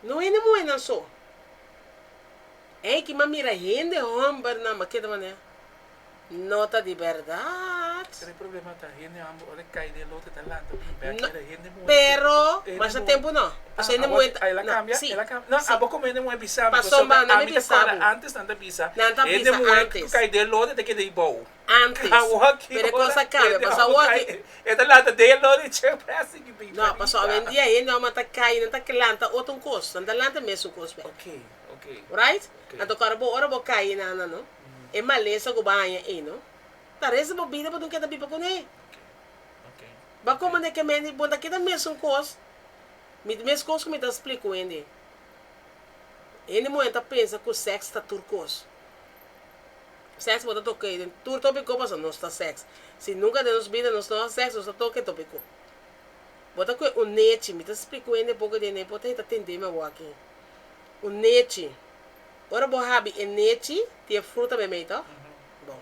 no hende muhénan so. Ey ki m'a mira hende hòmbernan, m'a keda manera. No ta di berdad. Pero e problema ta hende ambo ora e cay den lote ta lanta bin bek No, era hende muhe pero hende masha muhe tempo no. Ah Pasobra hende awor muhe ta el a no, cambia si, el a cambia no si. abo como hende muhe bisa mi Pasobra pasobra nan mi ami ta bisa corda bo. antes nan ta bisa Nan ta hende bisa muhe cu antes. cay den lote ta keda ibou Antes. awor aki Pero e ora cos a cambia. hende Pasobra ambo awor cay aki e ta lanta den lote y che presa y bin No, pasobra pariba. awendia hende homber ta cay nan ta lanta otro un cos. Nan ta lanta mesun cos bek. Okay okay Right? okay. Anto ora bo ora bo cay nan nan no. E malesa ku bo a haña ei no ta resta bo bida bo tin keda biba kuné. Bo a komprendé ke mende bo ta keda mesun kos, mi mes kos ku mi ta splika ku hende. Hende muhé ta pensa ku sèks ta tur kos. Sèks bo ta toka den tur topiko pasobra nos ta sèks. Si nunka den nos bida nos no a sèks nos ta toka e topiko. Bo ta kue un nechi, mi ta splika ku hende poko den e por ta e ta tende mi awor aki. Un nechi. Ora bo habi e nechi, tin e fruta meimei toh? Bon.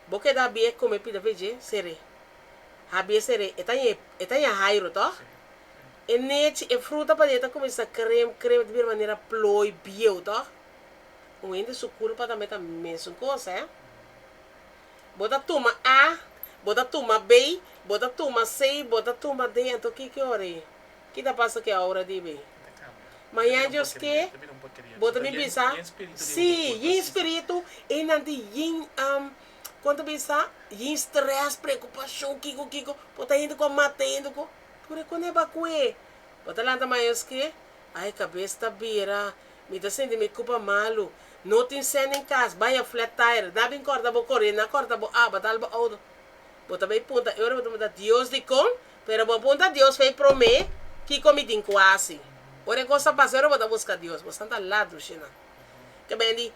Bo keda habié come pida fe dje, seré. Habié seré, e ta ña e ta ña hairo toh? E nechi, e fruta paden e ta cuminsa crem crem, e ta bira manera plooi bieu toh? Un hende su culpa tambe ta mesun cosa eh. Bo ta tuma A, bo ta tuma B, bo ta tuma C, bo ta tuma D, anto kiko e ora ei? Ki ta pasa ku e ora di bay? Mañan Dios ke bo ta bin bisa, sí, yin spiritu, e nan tin yin, kon ta bisa, yin stress, preokupashon, kiko, kiko, bo ta hende ku a mata hende ku, tur e kone bakue. Bo ta lanta mañan Dios ke, ai kabes ta bira, mi ta sinti mi kupa malu, no tin sèn den kas, bai a flat tire, nan a bin kòrta bo kore, nan a kòrta bo aba, tal bo outo. Bo ta bay punta e ora bo ta punta Dios dikon? Pero bo punta Dios fey prome kiko mi tin ku hasi. Ora e kos ta pasa e ora bo ta buska Dios. Bo santa ladru shina. Ke bendi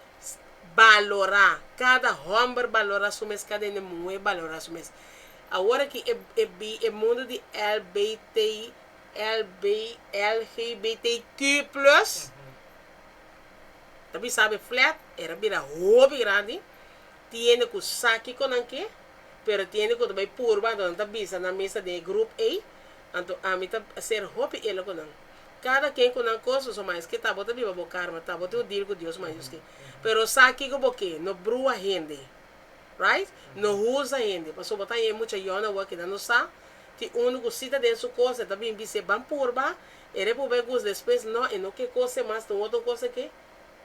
balora. Kada homber balora su mes, kada hende muhe balora su mes. Awor aki e e bi e mundu di LBT LB LGBTQ plus ta bisa be flat era bira hopi grandi. Tin hende ku sa kiko nan ke, pero tin hende ku ta bai purba, anto nan ta bisa nan mes ta den e grup ei, anto ami ta ser hopi elo ku nan. Kada ken ku nan kos, pasobra mas ke ta bo ta biba bo karma, ta bo tin un deal ku Dios mas Dios ke. Pero sa kiko bo ke, no brua hende, right? No huza hende, pasobra bo ta haña e mucha yòn awor ki nan no sa, tin unu ku si ta den su kos, e ta bin bis'é ban purba, e repurba e gusta, despues no, e no ke kos e mas, ta un otro kos e ke,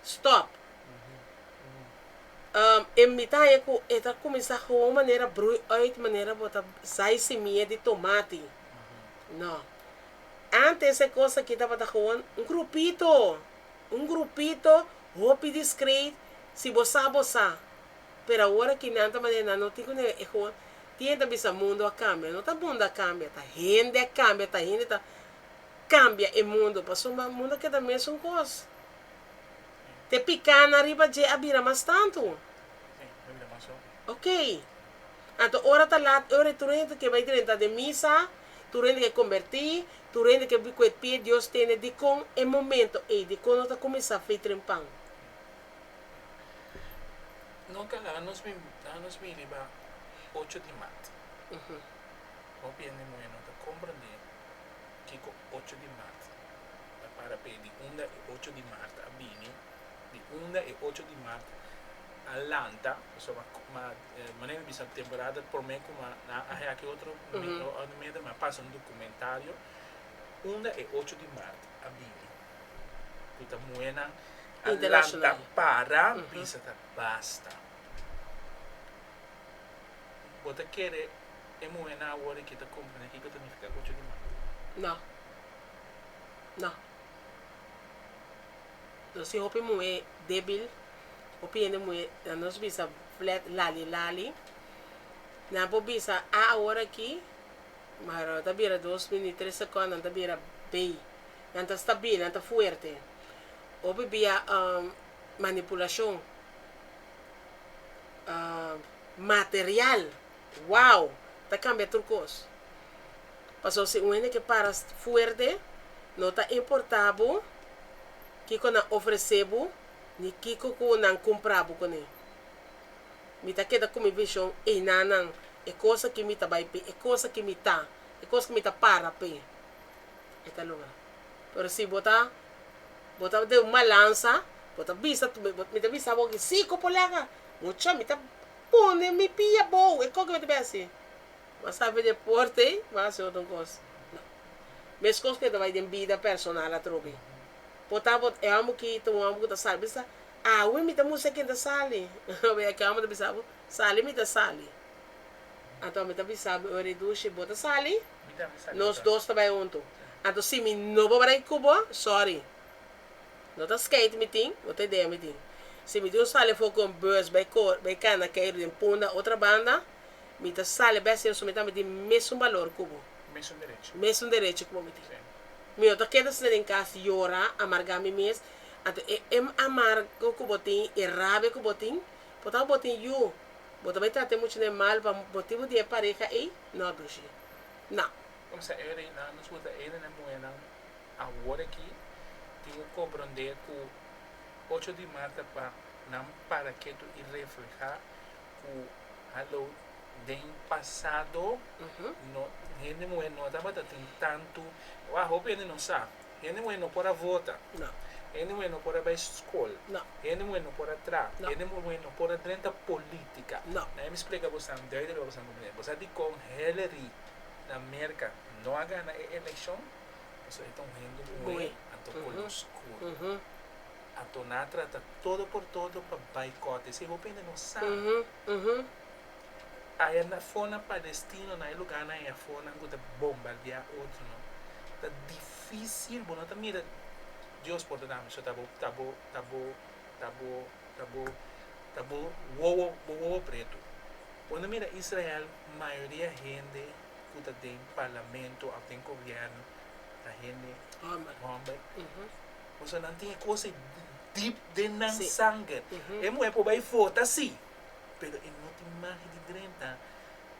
stop. E mi ta haña ku e ta kuminsá gewoon manera brui uit manera bo ta zai simia di tomati. No. Antes e kos aki tabata gewoon un grupito, un grupito hopi discreet, si bo sa bo sa. Pero awor aki nan ta manera nan no tin ku e gewoon tin hende ta bisa mundo a kambia. No ta mundo a kambia, ta hende a kambia, ta hende ta kambia e mundo pasobra mundo a keda mesun kos. Te pikánan riba dje a bira mas tantu. Ok. Anto ora ta lat, ora e tur hende ke bai drenta den misa, tur hende ke kombertí, tur hende ke ku e pie Dios tene, dikon e momento ei, dikon no ta kuminsá fei trempan? Nunka laga nos bin, laga nos bin riba ocho di mart. Hopi hende muhé no ta komprendé kiko ocho di mart ta para p'e di unda e ocho di mart a bini, di unda e ocho di mart a lanta, pasobra ma manera mi bisa temporada prome ku ma nan a haki otro meda mi a pasa un documentario unda e ocho di mart a bini ku ta muhénan a lanta para bisa ta basta. Bo ta kere e muhénan awor aki ta komprende kiko ta nifiká ocho di mart? No. No. Nos tin hopi muhé débil, hopi hende muhé, nan nos bisa flat lali lali. Nan por bisa A awor aki, ma ta bira dos minüt, tres sekònd, nan ta bira B. Nan ta stabil, nan ta fuerte. Hopi bia manipulashon material, wow, ta kambia tur kos. Pasobra si un hende ke para fuerte, no ta importá bo kiko nan ofresé bo ni kiko ku nan kumprá bo kuné. Mi ta keda ku mi vishon einanan, e kos aki mi ta bai p'e, e kos aki mi ta, e kos ku mi ta para p'e, e ta logra. Pero si bo ta bo ta den un balansa, bo ta bisa, mi ta bisa bo aki, si ku por laga, mucha mi ta pone mi pia bou, e kos ku mi ta bai hasi. Bo a sabi deporte, bo a hasi otro kos. No. Meskos ku e ta bai den bida personal atrobe. Por ta bo e hòmber ki ta un hòmber ku ta sali bisa, awe mi ta mustra ken ta sali. Obe ki hòmber ta bisa bo, sali mi ta sali. Anto mi ta bisa bo, ora dushi bo ta sali, nos dos ta bai huntu. Anto si mi no por bai ku bo, sorry. No ta skate mi tin, no ta idea mi tin. Si mi tin un sali afó ku un bus bai kor bai kana keiru den Punda otra banda, Mi ta sali bai haciendo su mi tambe tin mesun balor cu bo. Mesun derecho. Mesun derecho cu bo mi tin. Si. Mi no ta keda asina den cas yora, amarga mi mes. Anto e e amargo cu bo tin, e rabia cu bo tin, por ta bo tin yu, bo ta bai trata e muchanan mal pa motibo di e pareha ey? No, dushi. No. Kumsa e rei nan nos por ta ene na muhernan awor aki tin cu comprende cu ocho di mart ta pa nan para ketu y refleha ku hallo den pasado no hende muhé no tabata tin tantu wak hopi hende no sa hende muhé no por a vota hende muhé no por a bai skol hende muhé no por a traha hende muhé no por a drenta politica nan mi splika bosan duidelijk pa bosan komprende bo sa dikon Hillary na Merka no a gana e elekshon pasobra e ta un hende muhé anto koló skur. Anto nan a trata todo por todo pa baikòt esei hopi hende no sa. Aya na afó na palestino na e lugánan ei afó nan ku ta bombardiá otronan ta difísil bo no ta mira Dios por ta dami so ta bo ta bo ta bo ta bo ta bo ta bo wowo bo wowo pretu bo no mira Israel mayoria hende ku ta den parlamento òf den gobièrnu ta hende hòmber. Pasobra nan tin e kos ei dip den nan sanger. E muhé por bai vota sí, pero e no tin mag di drenta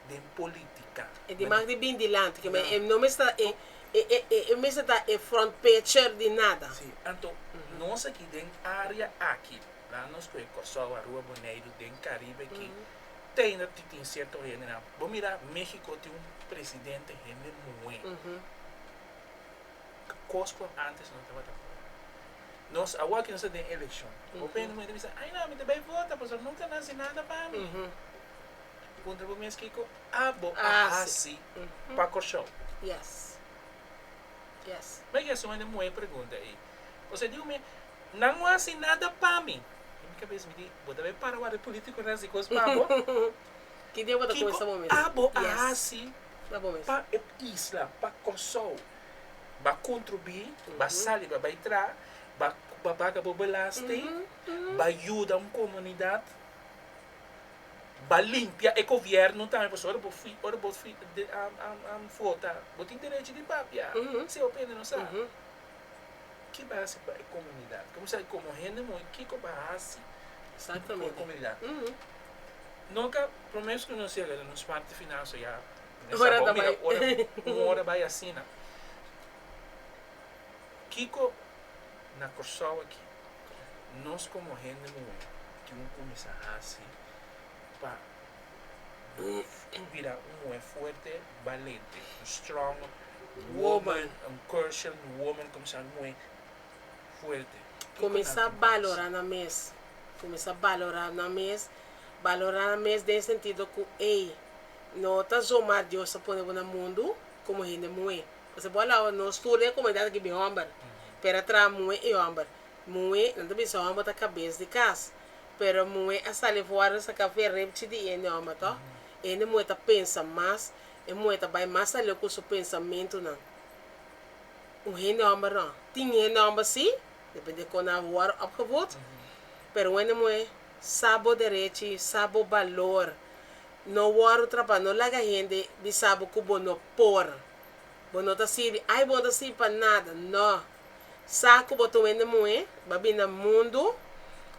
den politica. E tin mag di bin dilanti, ke men e no mester e e mester ta e front picture di nada. Sí, anto nos aki den área aki, laga nos kohe Kòrsou, Aruba, Boneiru, den Karibe aki, te ainda tin sierto hendenan. Bo mira México tin un presidente hende muhé. Kos ku antes no tabata por. Nos awor aki nos ta den elekshon. Hopi hende muhé ta bisa, ai no, mi ta bai vota pasobra nunka nan hasi nada pa mi. Puntra bo mes kiko abo a hasi pa Kòrsou. Mi a hasi un hende muhé pregunta ei. Pasobra e diku mi, nan no hasi nada pa mi. Den mi kabes mi di, bo ta bay para wak e politiconan hasi kos pa bo? Ki dia bo ta Kiko kuminsa bo mes? abo a Yes. hasi Pa bo mes. pa e isla, pa Kòrsou? Ba kontribuí, ba sali, ba bay traha, ba ba paga bo belasting, ba yuda un komunidat, ba limpia e gobièrnu tambe, pasobra ora bo fi ora bo fi vota bo tin derecho di papia, si bo pende no sa. Ki ba hasi pa e komunidat? Komo sa komo hende muhé kiko ba hasi pa e komunidat? Noka promé ku nos yega na nos parti final so ya Ora bo ta mira bai. ora un ora bai asina. Kiko na Kòrsou aki nos komo hende muhé tin ku kuminsá hasi pa bira un muhé fuerte, balente, un strong woman, un Christian woman, kuminsá un muhé fuerte? Kiko nan Kuminsá tin ku hasi? balorá nan mes. Kuminsá balorá nan mes. Balorá nan mes den sentido ku, ey, no ta zomaar Dios a pone bo na mundu komo hende muhé. Pasobra bo a lawa nos tur den e komunidat aki bin hòmber, pero a traha muhé i hòmber. Muhé, nan ta bisa hòmber ta kabes di kas, pero muhé a sali for a saka for e repchi di hende hòmber tòg. E hende muhé ta pensa mas, e muhé ta bai mas aleu ku su pensamentunan. Un hende hòmber no. Tin hende hòmber sí, depende kon nan a wòrdu opgevoed, pero un hende muhé sa bo derechi, sa bo balor. No wòrdu trapá, no laga hende bisa bo ku bo no por. Bo no ta sirbi, ai bo no ta sirbi pa nada. No. Sa ku bo ta un hende muhé, bo a bini na mundu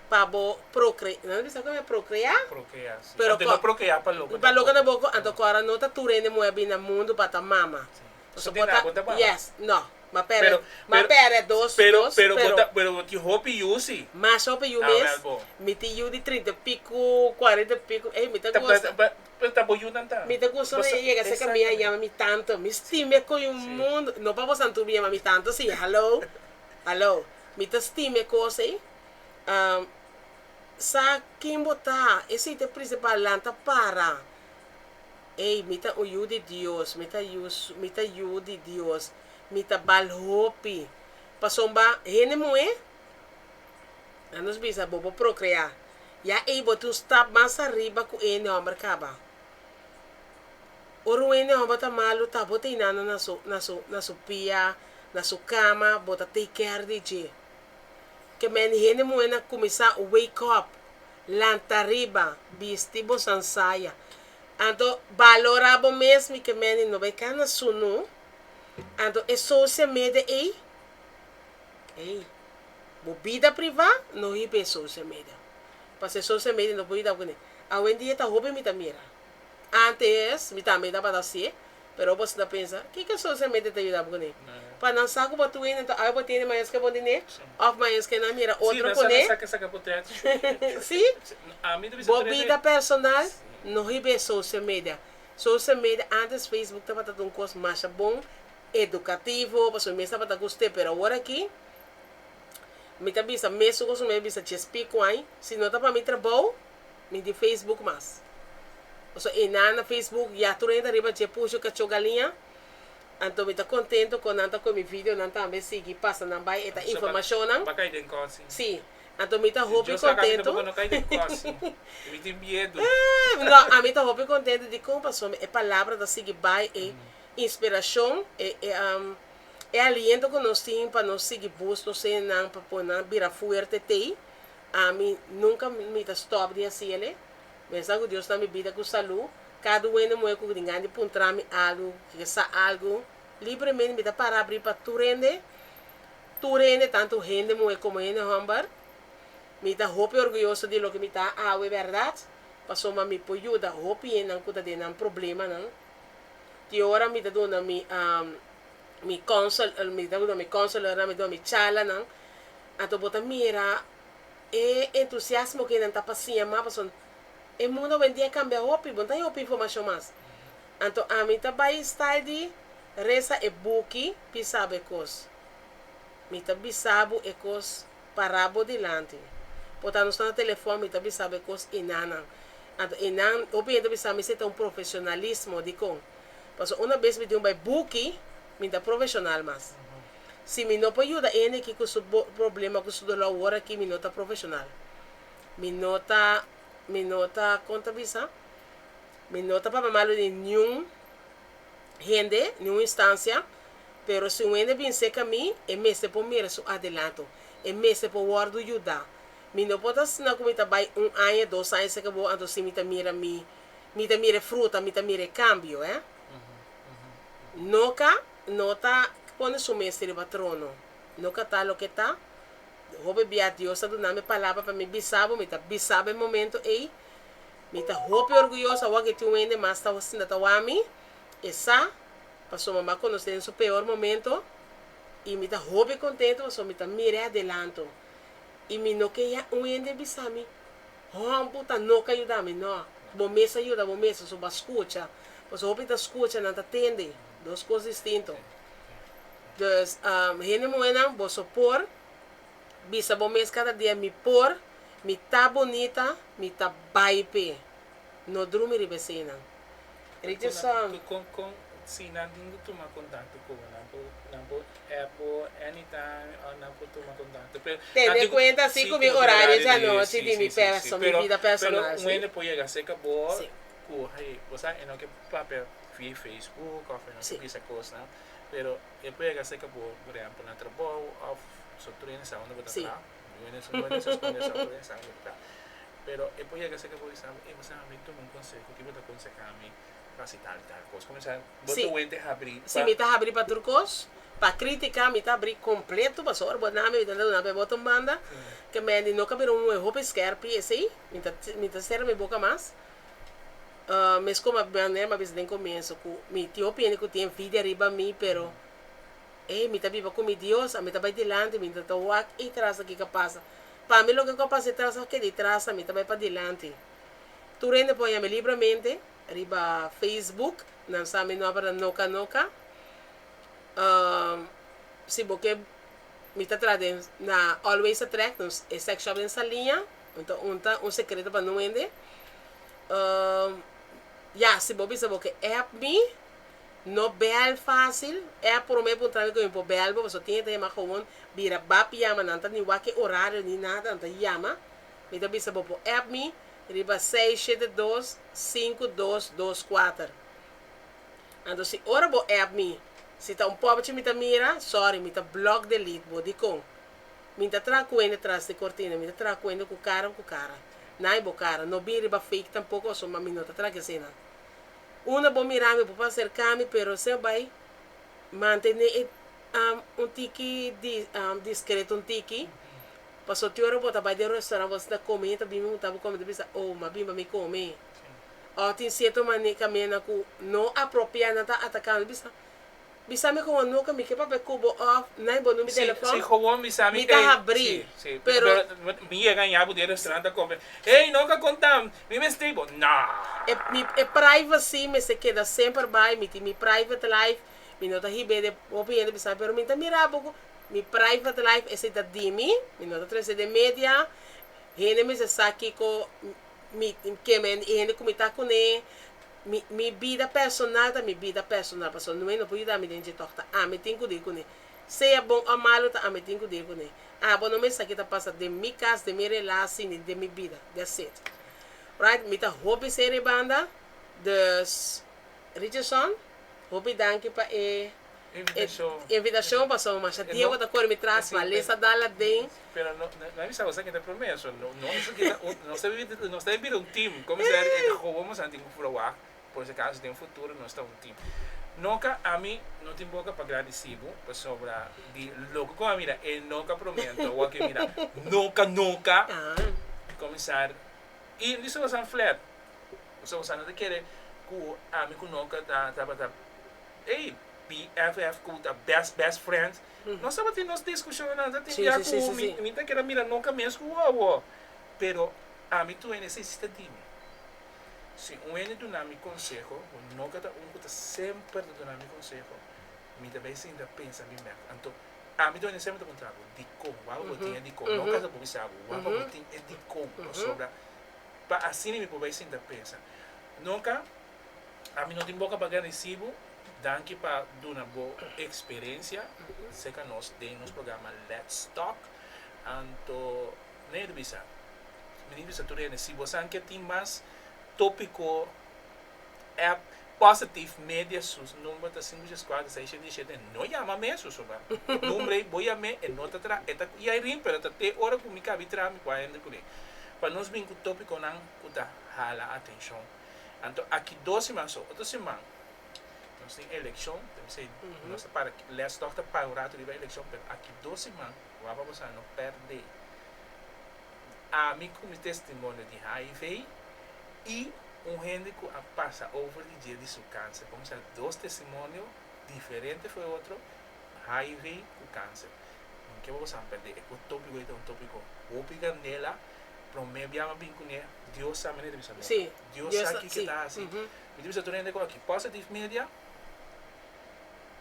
pa bo prokre, nan ta bisa ku prokreá? Prokreá, si. Pero Anto no prokreá pa loko Pa loko tampoco. tampoco, anto kòrda no ta tur hende muhé a bini na mundu pa ta mama. Si. Pasobra So bo tin ta, abo ta mama. yes, no. Ma pere, Pero, ma pero, pere dos, pero, dos, pero bo pero. ta, pero bo tin hopi yu si. Masha hopi yu Ah, mes. wel bo. Mi tin yu di trinta i piku, kuarenta i piku, ey mi ta Ta, gusta. ta, pero ta bo yunan ta. Mi ta gusta Bo ora sa, e yega serka mi a exactamente. yama mi tanta. Mi stima e koe un mundo. No pa bosan tur mi yama mi tanta si, hallo, hallo. Mi ta stima e kos ey. Sa ken bo ta, esey ta e principal, lanta para. Ey, mi ta un yu di Dios, mi ta yu, mi ta yu di Dios, mi ta bal hopi. Pasobra hende muhé, nan nos bisa bo por procreá. Ya ey bo tin un stap mas ariba ku e hende hòmber kaba. Ora un hende hòmber ta malu ta bo ta hinando na su, na su, na su pia, na su kama, bo ta take care di dje. Ke men hende muhénan kuminsá wake up. Lanta riba, bisti bo sansaya. Anto balora bo mes, mi ke meni no bai kana sunu. Anto e social media ei, ei, bo bida priva no hiba e social media. Pasobra e social media no por yuda bo kuné. Awendia ta hopi mi ta mira. Antes mi tambe tabata hasié, pero bo ta pensa, kiko social media ta yuda bo kuné? Pa nan sa ku bo ta wende, anto awe bo tene maes ke bo tene, òf maes ke nan mira otro kuné. Sí, bo bida personal no hiba e social media. Social media, antes Facebook tabata un kos masha bon, edukativo, pasobra mi mes tabata gust'é, pero awor aki mi ta bisa mesun kos ku mi a bisa djes piku aña, si no ta pa mi trabou, Mi di Facebook mas. Pasobra e nan na Facebook ya tur hende riba dje pusho kachó galiña. Anto mi ta kontento kon nan ta koe mi videonan tambe sigui pasa nan bai e ta informashonnan. Ba kai den kosi. Si. Anto mi ta hopi Dios laga mi kontento. tampoco no kai den kosi. Mi tin miedu. No, ami ta hopi kontento dikon pasobra e palabra ta sigui bai e inspirashon e e e aliento ku nos tin pa nos sigui bus nos hendenan pa pone nan bira fuerte tei. Ami nunka mi ta stòp di hasi el'e. Mi sa ku Dios ta mi bida ku salú. Kada un hende muhé ku tin gana di puntra mi algu, ku ke sa algu, libremente mi ta para abrí pa tur hende. Tur hende, tantu hende muhé komo hende hòmber. Mi ta hopi orguyoso di loke mi ta awe bèrdat, pasobra mi por yuda hopi hendenan ku ta den nan problemanan. Tin ora mi ta duna mi mi kònsel, mi ta duna mi kònselornan, mi ta duna mi charlanan. Anto bo ta mira e entusiasmo ku nan ta pa siña mas pasobra e mundo awendia a kambia hopi, bo no ta haña hopi informashon mas. Anto ami ta bai style di resa e buki pi saba e kos. Mi ta bisa bo e kos para bo dilanti. Por ta nos ta na telefòn mi ta bisa bo e kos i nan nan. Anto i nan hopi hende ta bisa mi si ta un profesionalismo. Dikon? Pasobra una bes mi tin un bai buki mi ta profesional mas. Si mi no por yuda hende aki ku su problema ku su doló awor aki mi no ta profeshonal. Mi no ta, mi no ta, kon ta bisa? Mi no ta papia malu di niun hende, niun instansia, pero si un hende bin serka mi, e mester por mira su adelanto, e mester por wòrdu yuda. Mi no por ta asina ku mi ta bai un aña, dos aña serka bo, anto si mi ta mira mi, mi ta mira e fruta, mi ta mira e kambio, eh. Noka no ta pone su mes riba trono. Noka ta loke ta. Hopi bia Dios a duna mi palabra pa mi bisa bo, mi ta bisa bo e momento ei. Mi ta hopi orguyoso awor ke tin un hende mas ta sinta ta wak mi, e sa, pasobra mi a konosé den su peor momento, i mi ta hopi kontento pasobra mi ta mira e adelanto. I mi no ke ya un hende bisa mi, Hòmbu ta no ka yuda mi. No, bo mes a yuda bo mes, pasobra bo a skucha. Pasobra hopi ta skucha, nan ta tende, dos kos distinto. Dus, hende muhénan, boso por bisa bo mes kada dia, Mi por, mi ta bunita, mi ta bai p'e. No drumi riba eseinan. Richardson. Kon, kon, si nan tin ku tuma kontakto ku bo, nan por, nan por app bo anytime òf nan por tuma kontakto. Pero nan Tene tin ku, kuenta si si ku ku mi bo tin orario horario di, djanochi si, di mi si, si, si. perso, mi Pero, bida pero personal, un si. hende por yega serka bo Si. ku, hey, bo sa e no ke papia via Facebook òf e no ke bisa kosnan. Pero e por yega serka bo, por ehempel, na trabou of so tur hende sa unda bo ta traha. No hende sa skonde sa, tur hende sa unda bo ta traha. Pero e por yega serka bo i bisa bo, ey bo sa mi tuma un konseho, ki bo ta konseha mi pa hasi tal i tal kos. Kuminsá bo ta wende habri pa. Si mi ta habri pa tur kos, pa kritika mi ta habri kompleto, pasobra ora bo na mi, mi ta duna pa e boton banda, ke mende no ka bira un muhe hopi skerpi esei, mi ta mi ta sera mi boka mas. Mes como manera mi a bisa den comienzo cu mi tin hopi hende cu tin envidia riba mi pero ey mi ta biba cu mi Dios ami ta bay dilanti mi no ta wak ey tras aki ka pasa pa mi loke cu a pasa etras a keda etras ami ta bay padilanti tur hende por yami libramente riba Facebook nan sa mi nomber ta Noka Noka si bo ke mi ta traha den na Always Attract e sex shop den Saliña un ta un secreto pa no hende. Ya, si bo bisa bo ke app mi, no bel fácil. App promé puntra mi ku mi por bel bo, pasobra tin hende ta yama gewoon bira bap yama, nan ta ni wak e orario ni nada, nan ta yama. Mi ta bisa bo por app mi riba 672 5224. Anto si ora bo app mi, si ta un pochi mi ta mira, sorry, mi ta block delete bo. Dikon? Mi ta traha ku hende tras di kortina, mi ta traha ku hende ku kara ku kara. Nai bo kara, no bin riba fake tampoko pasobra mi no ta traha eseinan. Unda bo mira mi bo por aserka mi pero esei bai mantene e un tiki discreto un tiki pasobra tin ora bo ta bai den restaurant bo ta kome hende ta bin mi ta bo kome ta bisa oh mi a bin pa mi kome of tin cierto kaminda ku no apropia nan ta ataka mi bisa Bisa mi gewoon nunca mi ke papia ku bo of nai bo number Si, telefon. si gewoon bisa mi Mi ta ey, habri, si, si, pero. pero mi yega ña bo den restaurant ta come, ey no ka conta mi mester bo, nah. E mi e privacy mester keda semper bai, mi tin mi private life, mi no ta hib'é den hopi hende bisa mi, pero mi ta mira bo ku mi private life esei ta di mi, mi no ta trese den media, hende mester sa kiko mi keme e hende ku mi ta kuné. Mi mi bida personal ta mi bida personal pasobra nue no por yuda mi den dje tòg ta ami tin ku deal kuné sea bon òf malu ta ami tin ku deal kuné abo no mester sa ke ta pasa den mi kas den mi relatie ni den mi bida that's it right mi ta hopi serio e banda dus Richardson hopi danki pa e Invitashon. Invitashon pasobra masha dia bo ta kore mi tras ma lesa dal aden. Pero no no bisa cosa kita prome so no no kita nos ta nos ta bira un team como ser e gewoon nos tin ku verwacht por si acaso den futuro nos ta un team. Noka ami no tin boka pa gradisi bo pasobra di loke ku a mira e noka prome anto awor ke mira noka noka comenzar y listo nos a flat pasobra nos no ta kere ku ami ku noka ta tabata Ey, BFF ku ta best best friends, nos tabatin nos diskushonnan, ta tin bia ku mi mi ta keda mira noka mes ku wowo. Pero ami tur hende esei si ta di mi. Si un hende duna mi konseho, ku noka ta un ku ta semper ta duna mi konseho, mi ta bai sinta pensa mi mèt. Anto ami tur hende semper ta puntra bo, dikon? Wak bo tin e dikon? Noka ta por bisa bo, wak bo tin e dikon? Pasobra pa asina mi por bai sinta pensa. Noka. Ami no tin boka pa gradisí bo. Danki pa duna bo eksperensia serka nos den nos programa Let's Talk. Anto, Ney ta bisa, Mi tin bisa tur hende, si bosan ke tin mas tópiko app Positive Media su number ta sinku shes kuater seis shete shete no yama mes su soba number ei bo yam'é e no ta traha e ta yai rin pero ta te ora ku mi kabi traha mi por a hende kuné pa nos bin ku tópikonan ku ta hala atenshon anto aki dos siman so otro siman nos tin elekshon ta bisa nos ta para les tòg ta para un ratu riba elekshon pero aki dos siman wak pa bo sa no pèrdè ami ku mi testimonio di hiv i un hende ku a pasa over di dje di su kanser. Bo mester dos testimonio diferente for e otro, hiv ku kanser. No ke bo san perde e ku topiko ei ta un topiko hopi gandela, prome bia mi a bin kuné, Dios sa manera di bisa no. Dios sa kiko e ta hasi. Mi ta bisa tur hende ku aki Positive Media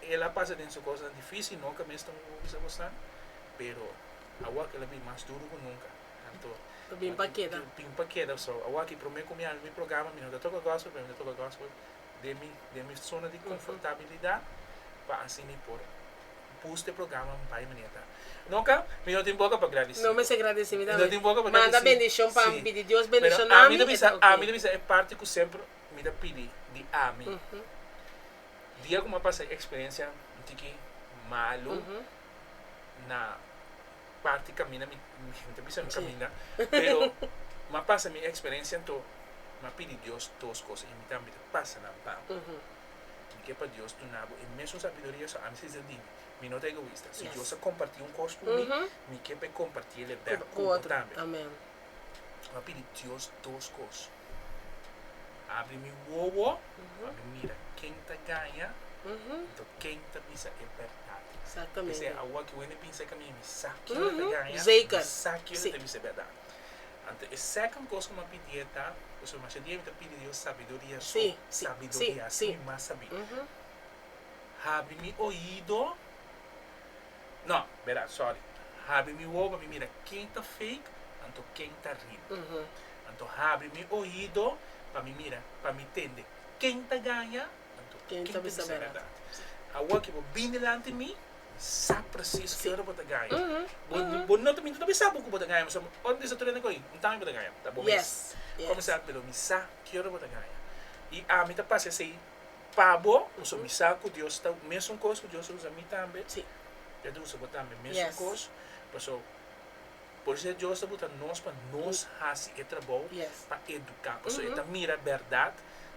el a pasa den su kosnan difisil, no ka mes ta un bisa bo san, pero awor el a bin mas duro ku nunka. Anto, Bin pa keda. Bin pa keda. So, awor aki prome ku mi haña mi programa, mi no ta toka gospel, pero mi ta toka gospel den mi, den mi zona di konfortabilidat, pa asina mi por boost e programa bai manera ta. Nunka mi no tin boka pa gradisí. No mester gradisí mi Mi no tambe. tin boka pa Manda gradisí. bendishon pa Sí. pidi Dios Pero bendishoná ami mi, ta e bisa, ta ok. ami ta bisa e parti ku semper mi ta pidi di ami. Dia ku mi a pasa e eksperensia un tiki malu na parti camina mi mi ta bisa mi camina pero m'a pasa mi experiencia anto m'a pidi Dios dos cosa y mi tambe ta pasa nan pa bo mi ke pa Dios duna bo e mesun sabiduria so ami si di mi no ta egoista si Dios a comparti un cos cu mi mi ke pa e comparti el e bek cu bo tambe m'a pidi Dios dos cos abri mi wowo pa mi mira ken ta gaña anto ken ta bisa e berdad. Exactamente. P'esei awor ki wende pinsa ka mi, mi sa kier ta gaña, Zeker. mi sa kier Si. ta bisa bèrdat. Anto e second kos ku mi a pidié ta, pasobra masha dia mi ta pidi Dios sabiduria so, Si, si, si, sabiduria, si. mi mas sabí. Habri mi oido, no, bèrdat, sorry, habri mi wowo pa mi mira ken ta fake anto ken ta real. Anto habri mi oido pa mi mira, pa mi tende ken ta gaña Anto, Ken ken ta ta bisa bisa bèrdat? bèrdat? Awor ki bo bin dilanti mi, mi sa presis ki ora bo ta gaña. Bo, bo no ta, mi no ta bisa bo ku bo ta gaña, pasobra ora mi bisa tur hende ku un tambe bo ta gaña, ta bo mes. Yes, yes. Kuminsá, pero mi sa ki ora bo ta gaña. I ami ta pasa esei pa bo, pasobra mi sa ku Dios ta mesun kos ku Dios a usa mi tambe, E ta usa bo tambe mesun kos. Pasobra por esei Dios ta buta nos pa nos hasi e trabou pa eduká, pasobra e ta mira bèrdat.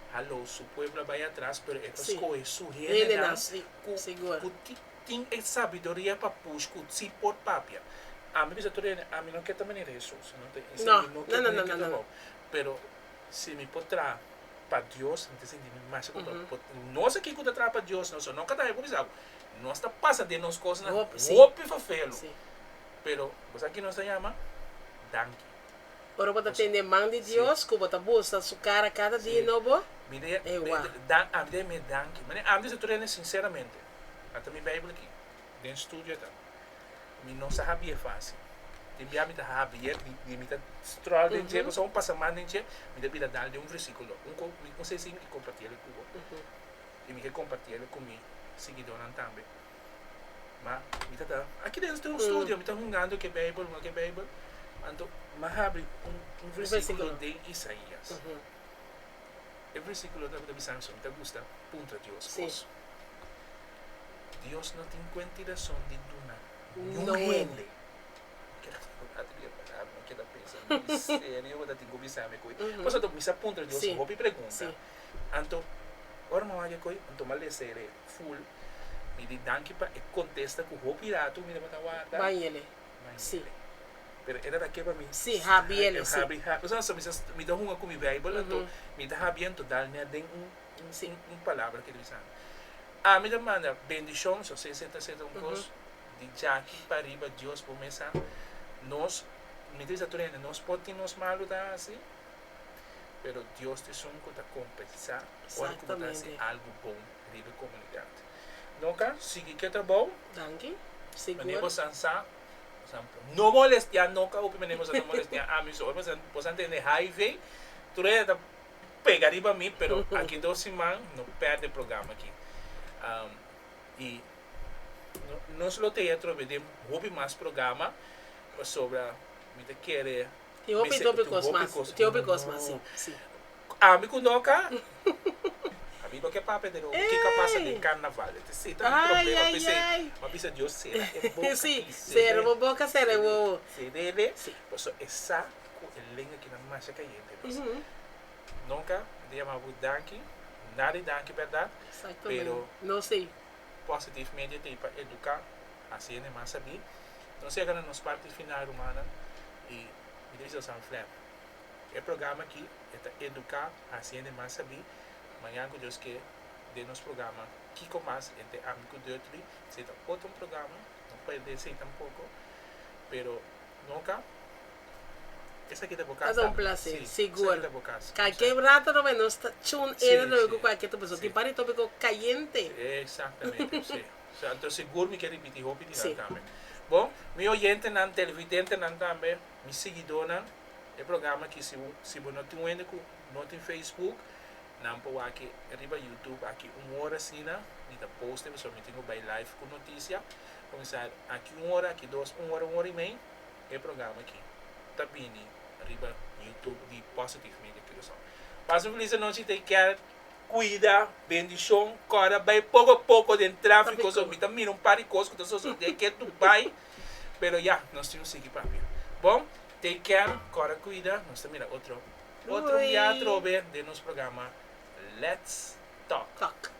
Hallo, su pueblo a bai atras, pero e ta skohe su hendenan ku ku tin e sabiduria pa push ku si por papia. Ami bisa tur hende, ami no ke ta manera Hesus, no ta esei mi no ke mi ke trabou, pero si mi por traha pa Dios, mi ta sinti mi masha kontentu. Nos aki ku ta traha pa Dios, nos no ka ta por bisa bo, nos ta pasa den nos kosnan hopi fafelu, pero bo sa ki nos ta yama? Danki. Ora bo ta tende man di Dios ku bo ta buska su kara kada dia nobo, Mi de ewa. Dan ami de mi danki. Mane ami ta tur hende sinceramente. Ata mi Bijbel aki. Den studio ta. Mi no sa habié fácil. Tin bia mi ta habié, mi mi ta stroll den dje, pasobra un pasa man den dje, mi ta bira dal den un versículo. Un ko mi un sesi mi ke kompartiel ku bo. I mi ke kompartiel ku mi siguidónan tambe. Ma mi ta ta aki den studio, mi ta hungando ku e Bijbel, hunga ku e Bijbel. Anto mi a habri un un versículo den Isaías. E versículo ta bisa mi, mi ta gusta puntra Dios kos. Dios no tin kuenta i rason di duna niun hende. Keda mi keda pensa, mi serio bo ta tin ku bisa mi ku Pasobra mi sa puntra Dios hopi pregunta. Anto ora mi a wak e koi, anto mi a lesa e full. Mi di danki pa e kontesta ku hopi ratu mi tabata warda. Bañele. Sí. Pero e tabata ke pa mi. Sí, habiele, sí. Habi, habi. Osea, mi sa, mi ta hunga ku mi Bijbel, anto mi ta habi anto dal mi aden un, un, un palabra ke ta bisa mi. Ami ta manda bendishon, so si esei ta seta un kos, di djaki pa riba Dios por mesa. Nos, mi ta bisa tur hende, nos por tin nos malu ta hasi, pero Dios ta esun ku ta kompensá ora ku bo ta hasi algu bon riba e komunidat. Noka, sigui ke trabou. Danki. Sigur. Manera bo san sa, no molestia noka hopi manera bo sa ta molestia ami so. Ora bo san tende HIV, tur hende ta pega riba mi, pero aki dos siman no perde programa aki. I nos lo tei atrobe den hopi mas programa pasobra mi ta kere. Tin hopi tópicos mas. Tin hopi cos mas, si. Si. Ami ku Noka, ami no ke papia den obo kiko a pasa den karnaval. Esei ta mi problema. P'esei mi a bisa Dios sera e boka aki. Sera bo boka, sera e wowo. Ser'e, pasobra e sa ku e lenga aki ta masha kayente mes. Noka, mi ta yama bo danki. Nada di danki bèrdat, pero Positive Media ta ei pa eduká, hasi hende mas sabí. Nos yega na nos parti final, rumannan, i mi ta bisa San Flem. E programa aki e ta eduká, hasi hende mas sabí. Mañan ku Dios ke den nos programa Kiko Mas entre ami ku Dutly, esei ta otro un programa, no perde esei tampoko. Pero nunka esaki ta bo kas Ta un tambe. placer, Sí, sigur. esaki ta bo kas. Kalke rato no nos ta tune Sí, in sí, ku kualke otro persona. sí. Tin par di tópiko kayente. Exactamente, sí. Anto sigur mi ke ripití hopi di nan Sí. tambe. Bon, mi oyentenan, televidentenan tambe, mi siguidónan, e programa aki si bo si bo no tin un hende ku no tin Facebook, nan por wak riba YouTube aki un ora asina mi ta post e pasobra mi tin ku bai live ku notisia. Kuminsá aki un ora, aki dos, un ora, un ora i mei e programa aki ta bini riba YouTube di Positive Media Curaçao. Pasa un felis anochi, take care. Cuida, bendicion, cora bay poco poco den trafico, so mi ta mira un par di cos cu ta sosode ke tu bay, pero ya, nos tin un sigui papia. Bon, take care, cora cuida, nos ta mira otro, otro bia atrobe den nos programa Let's Talk. Talk.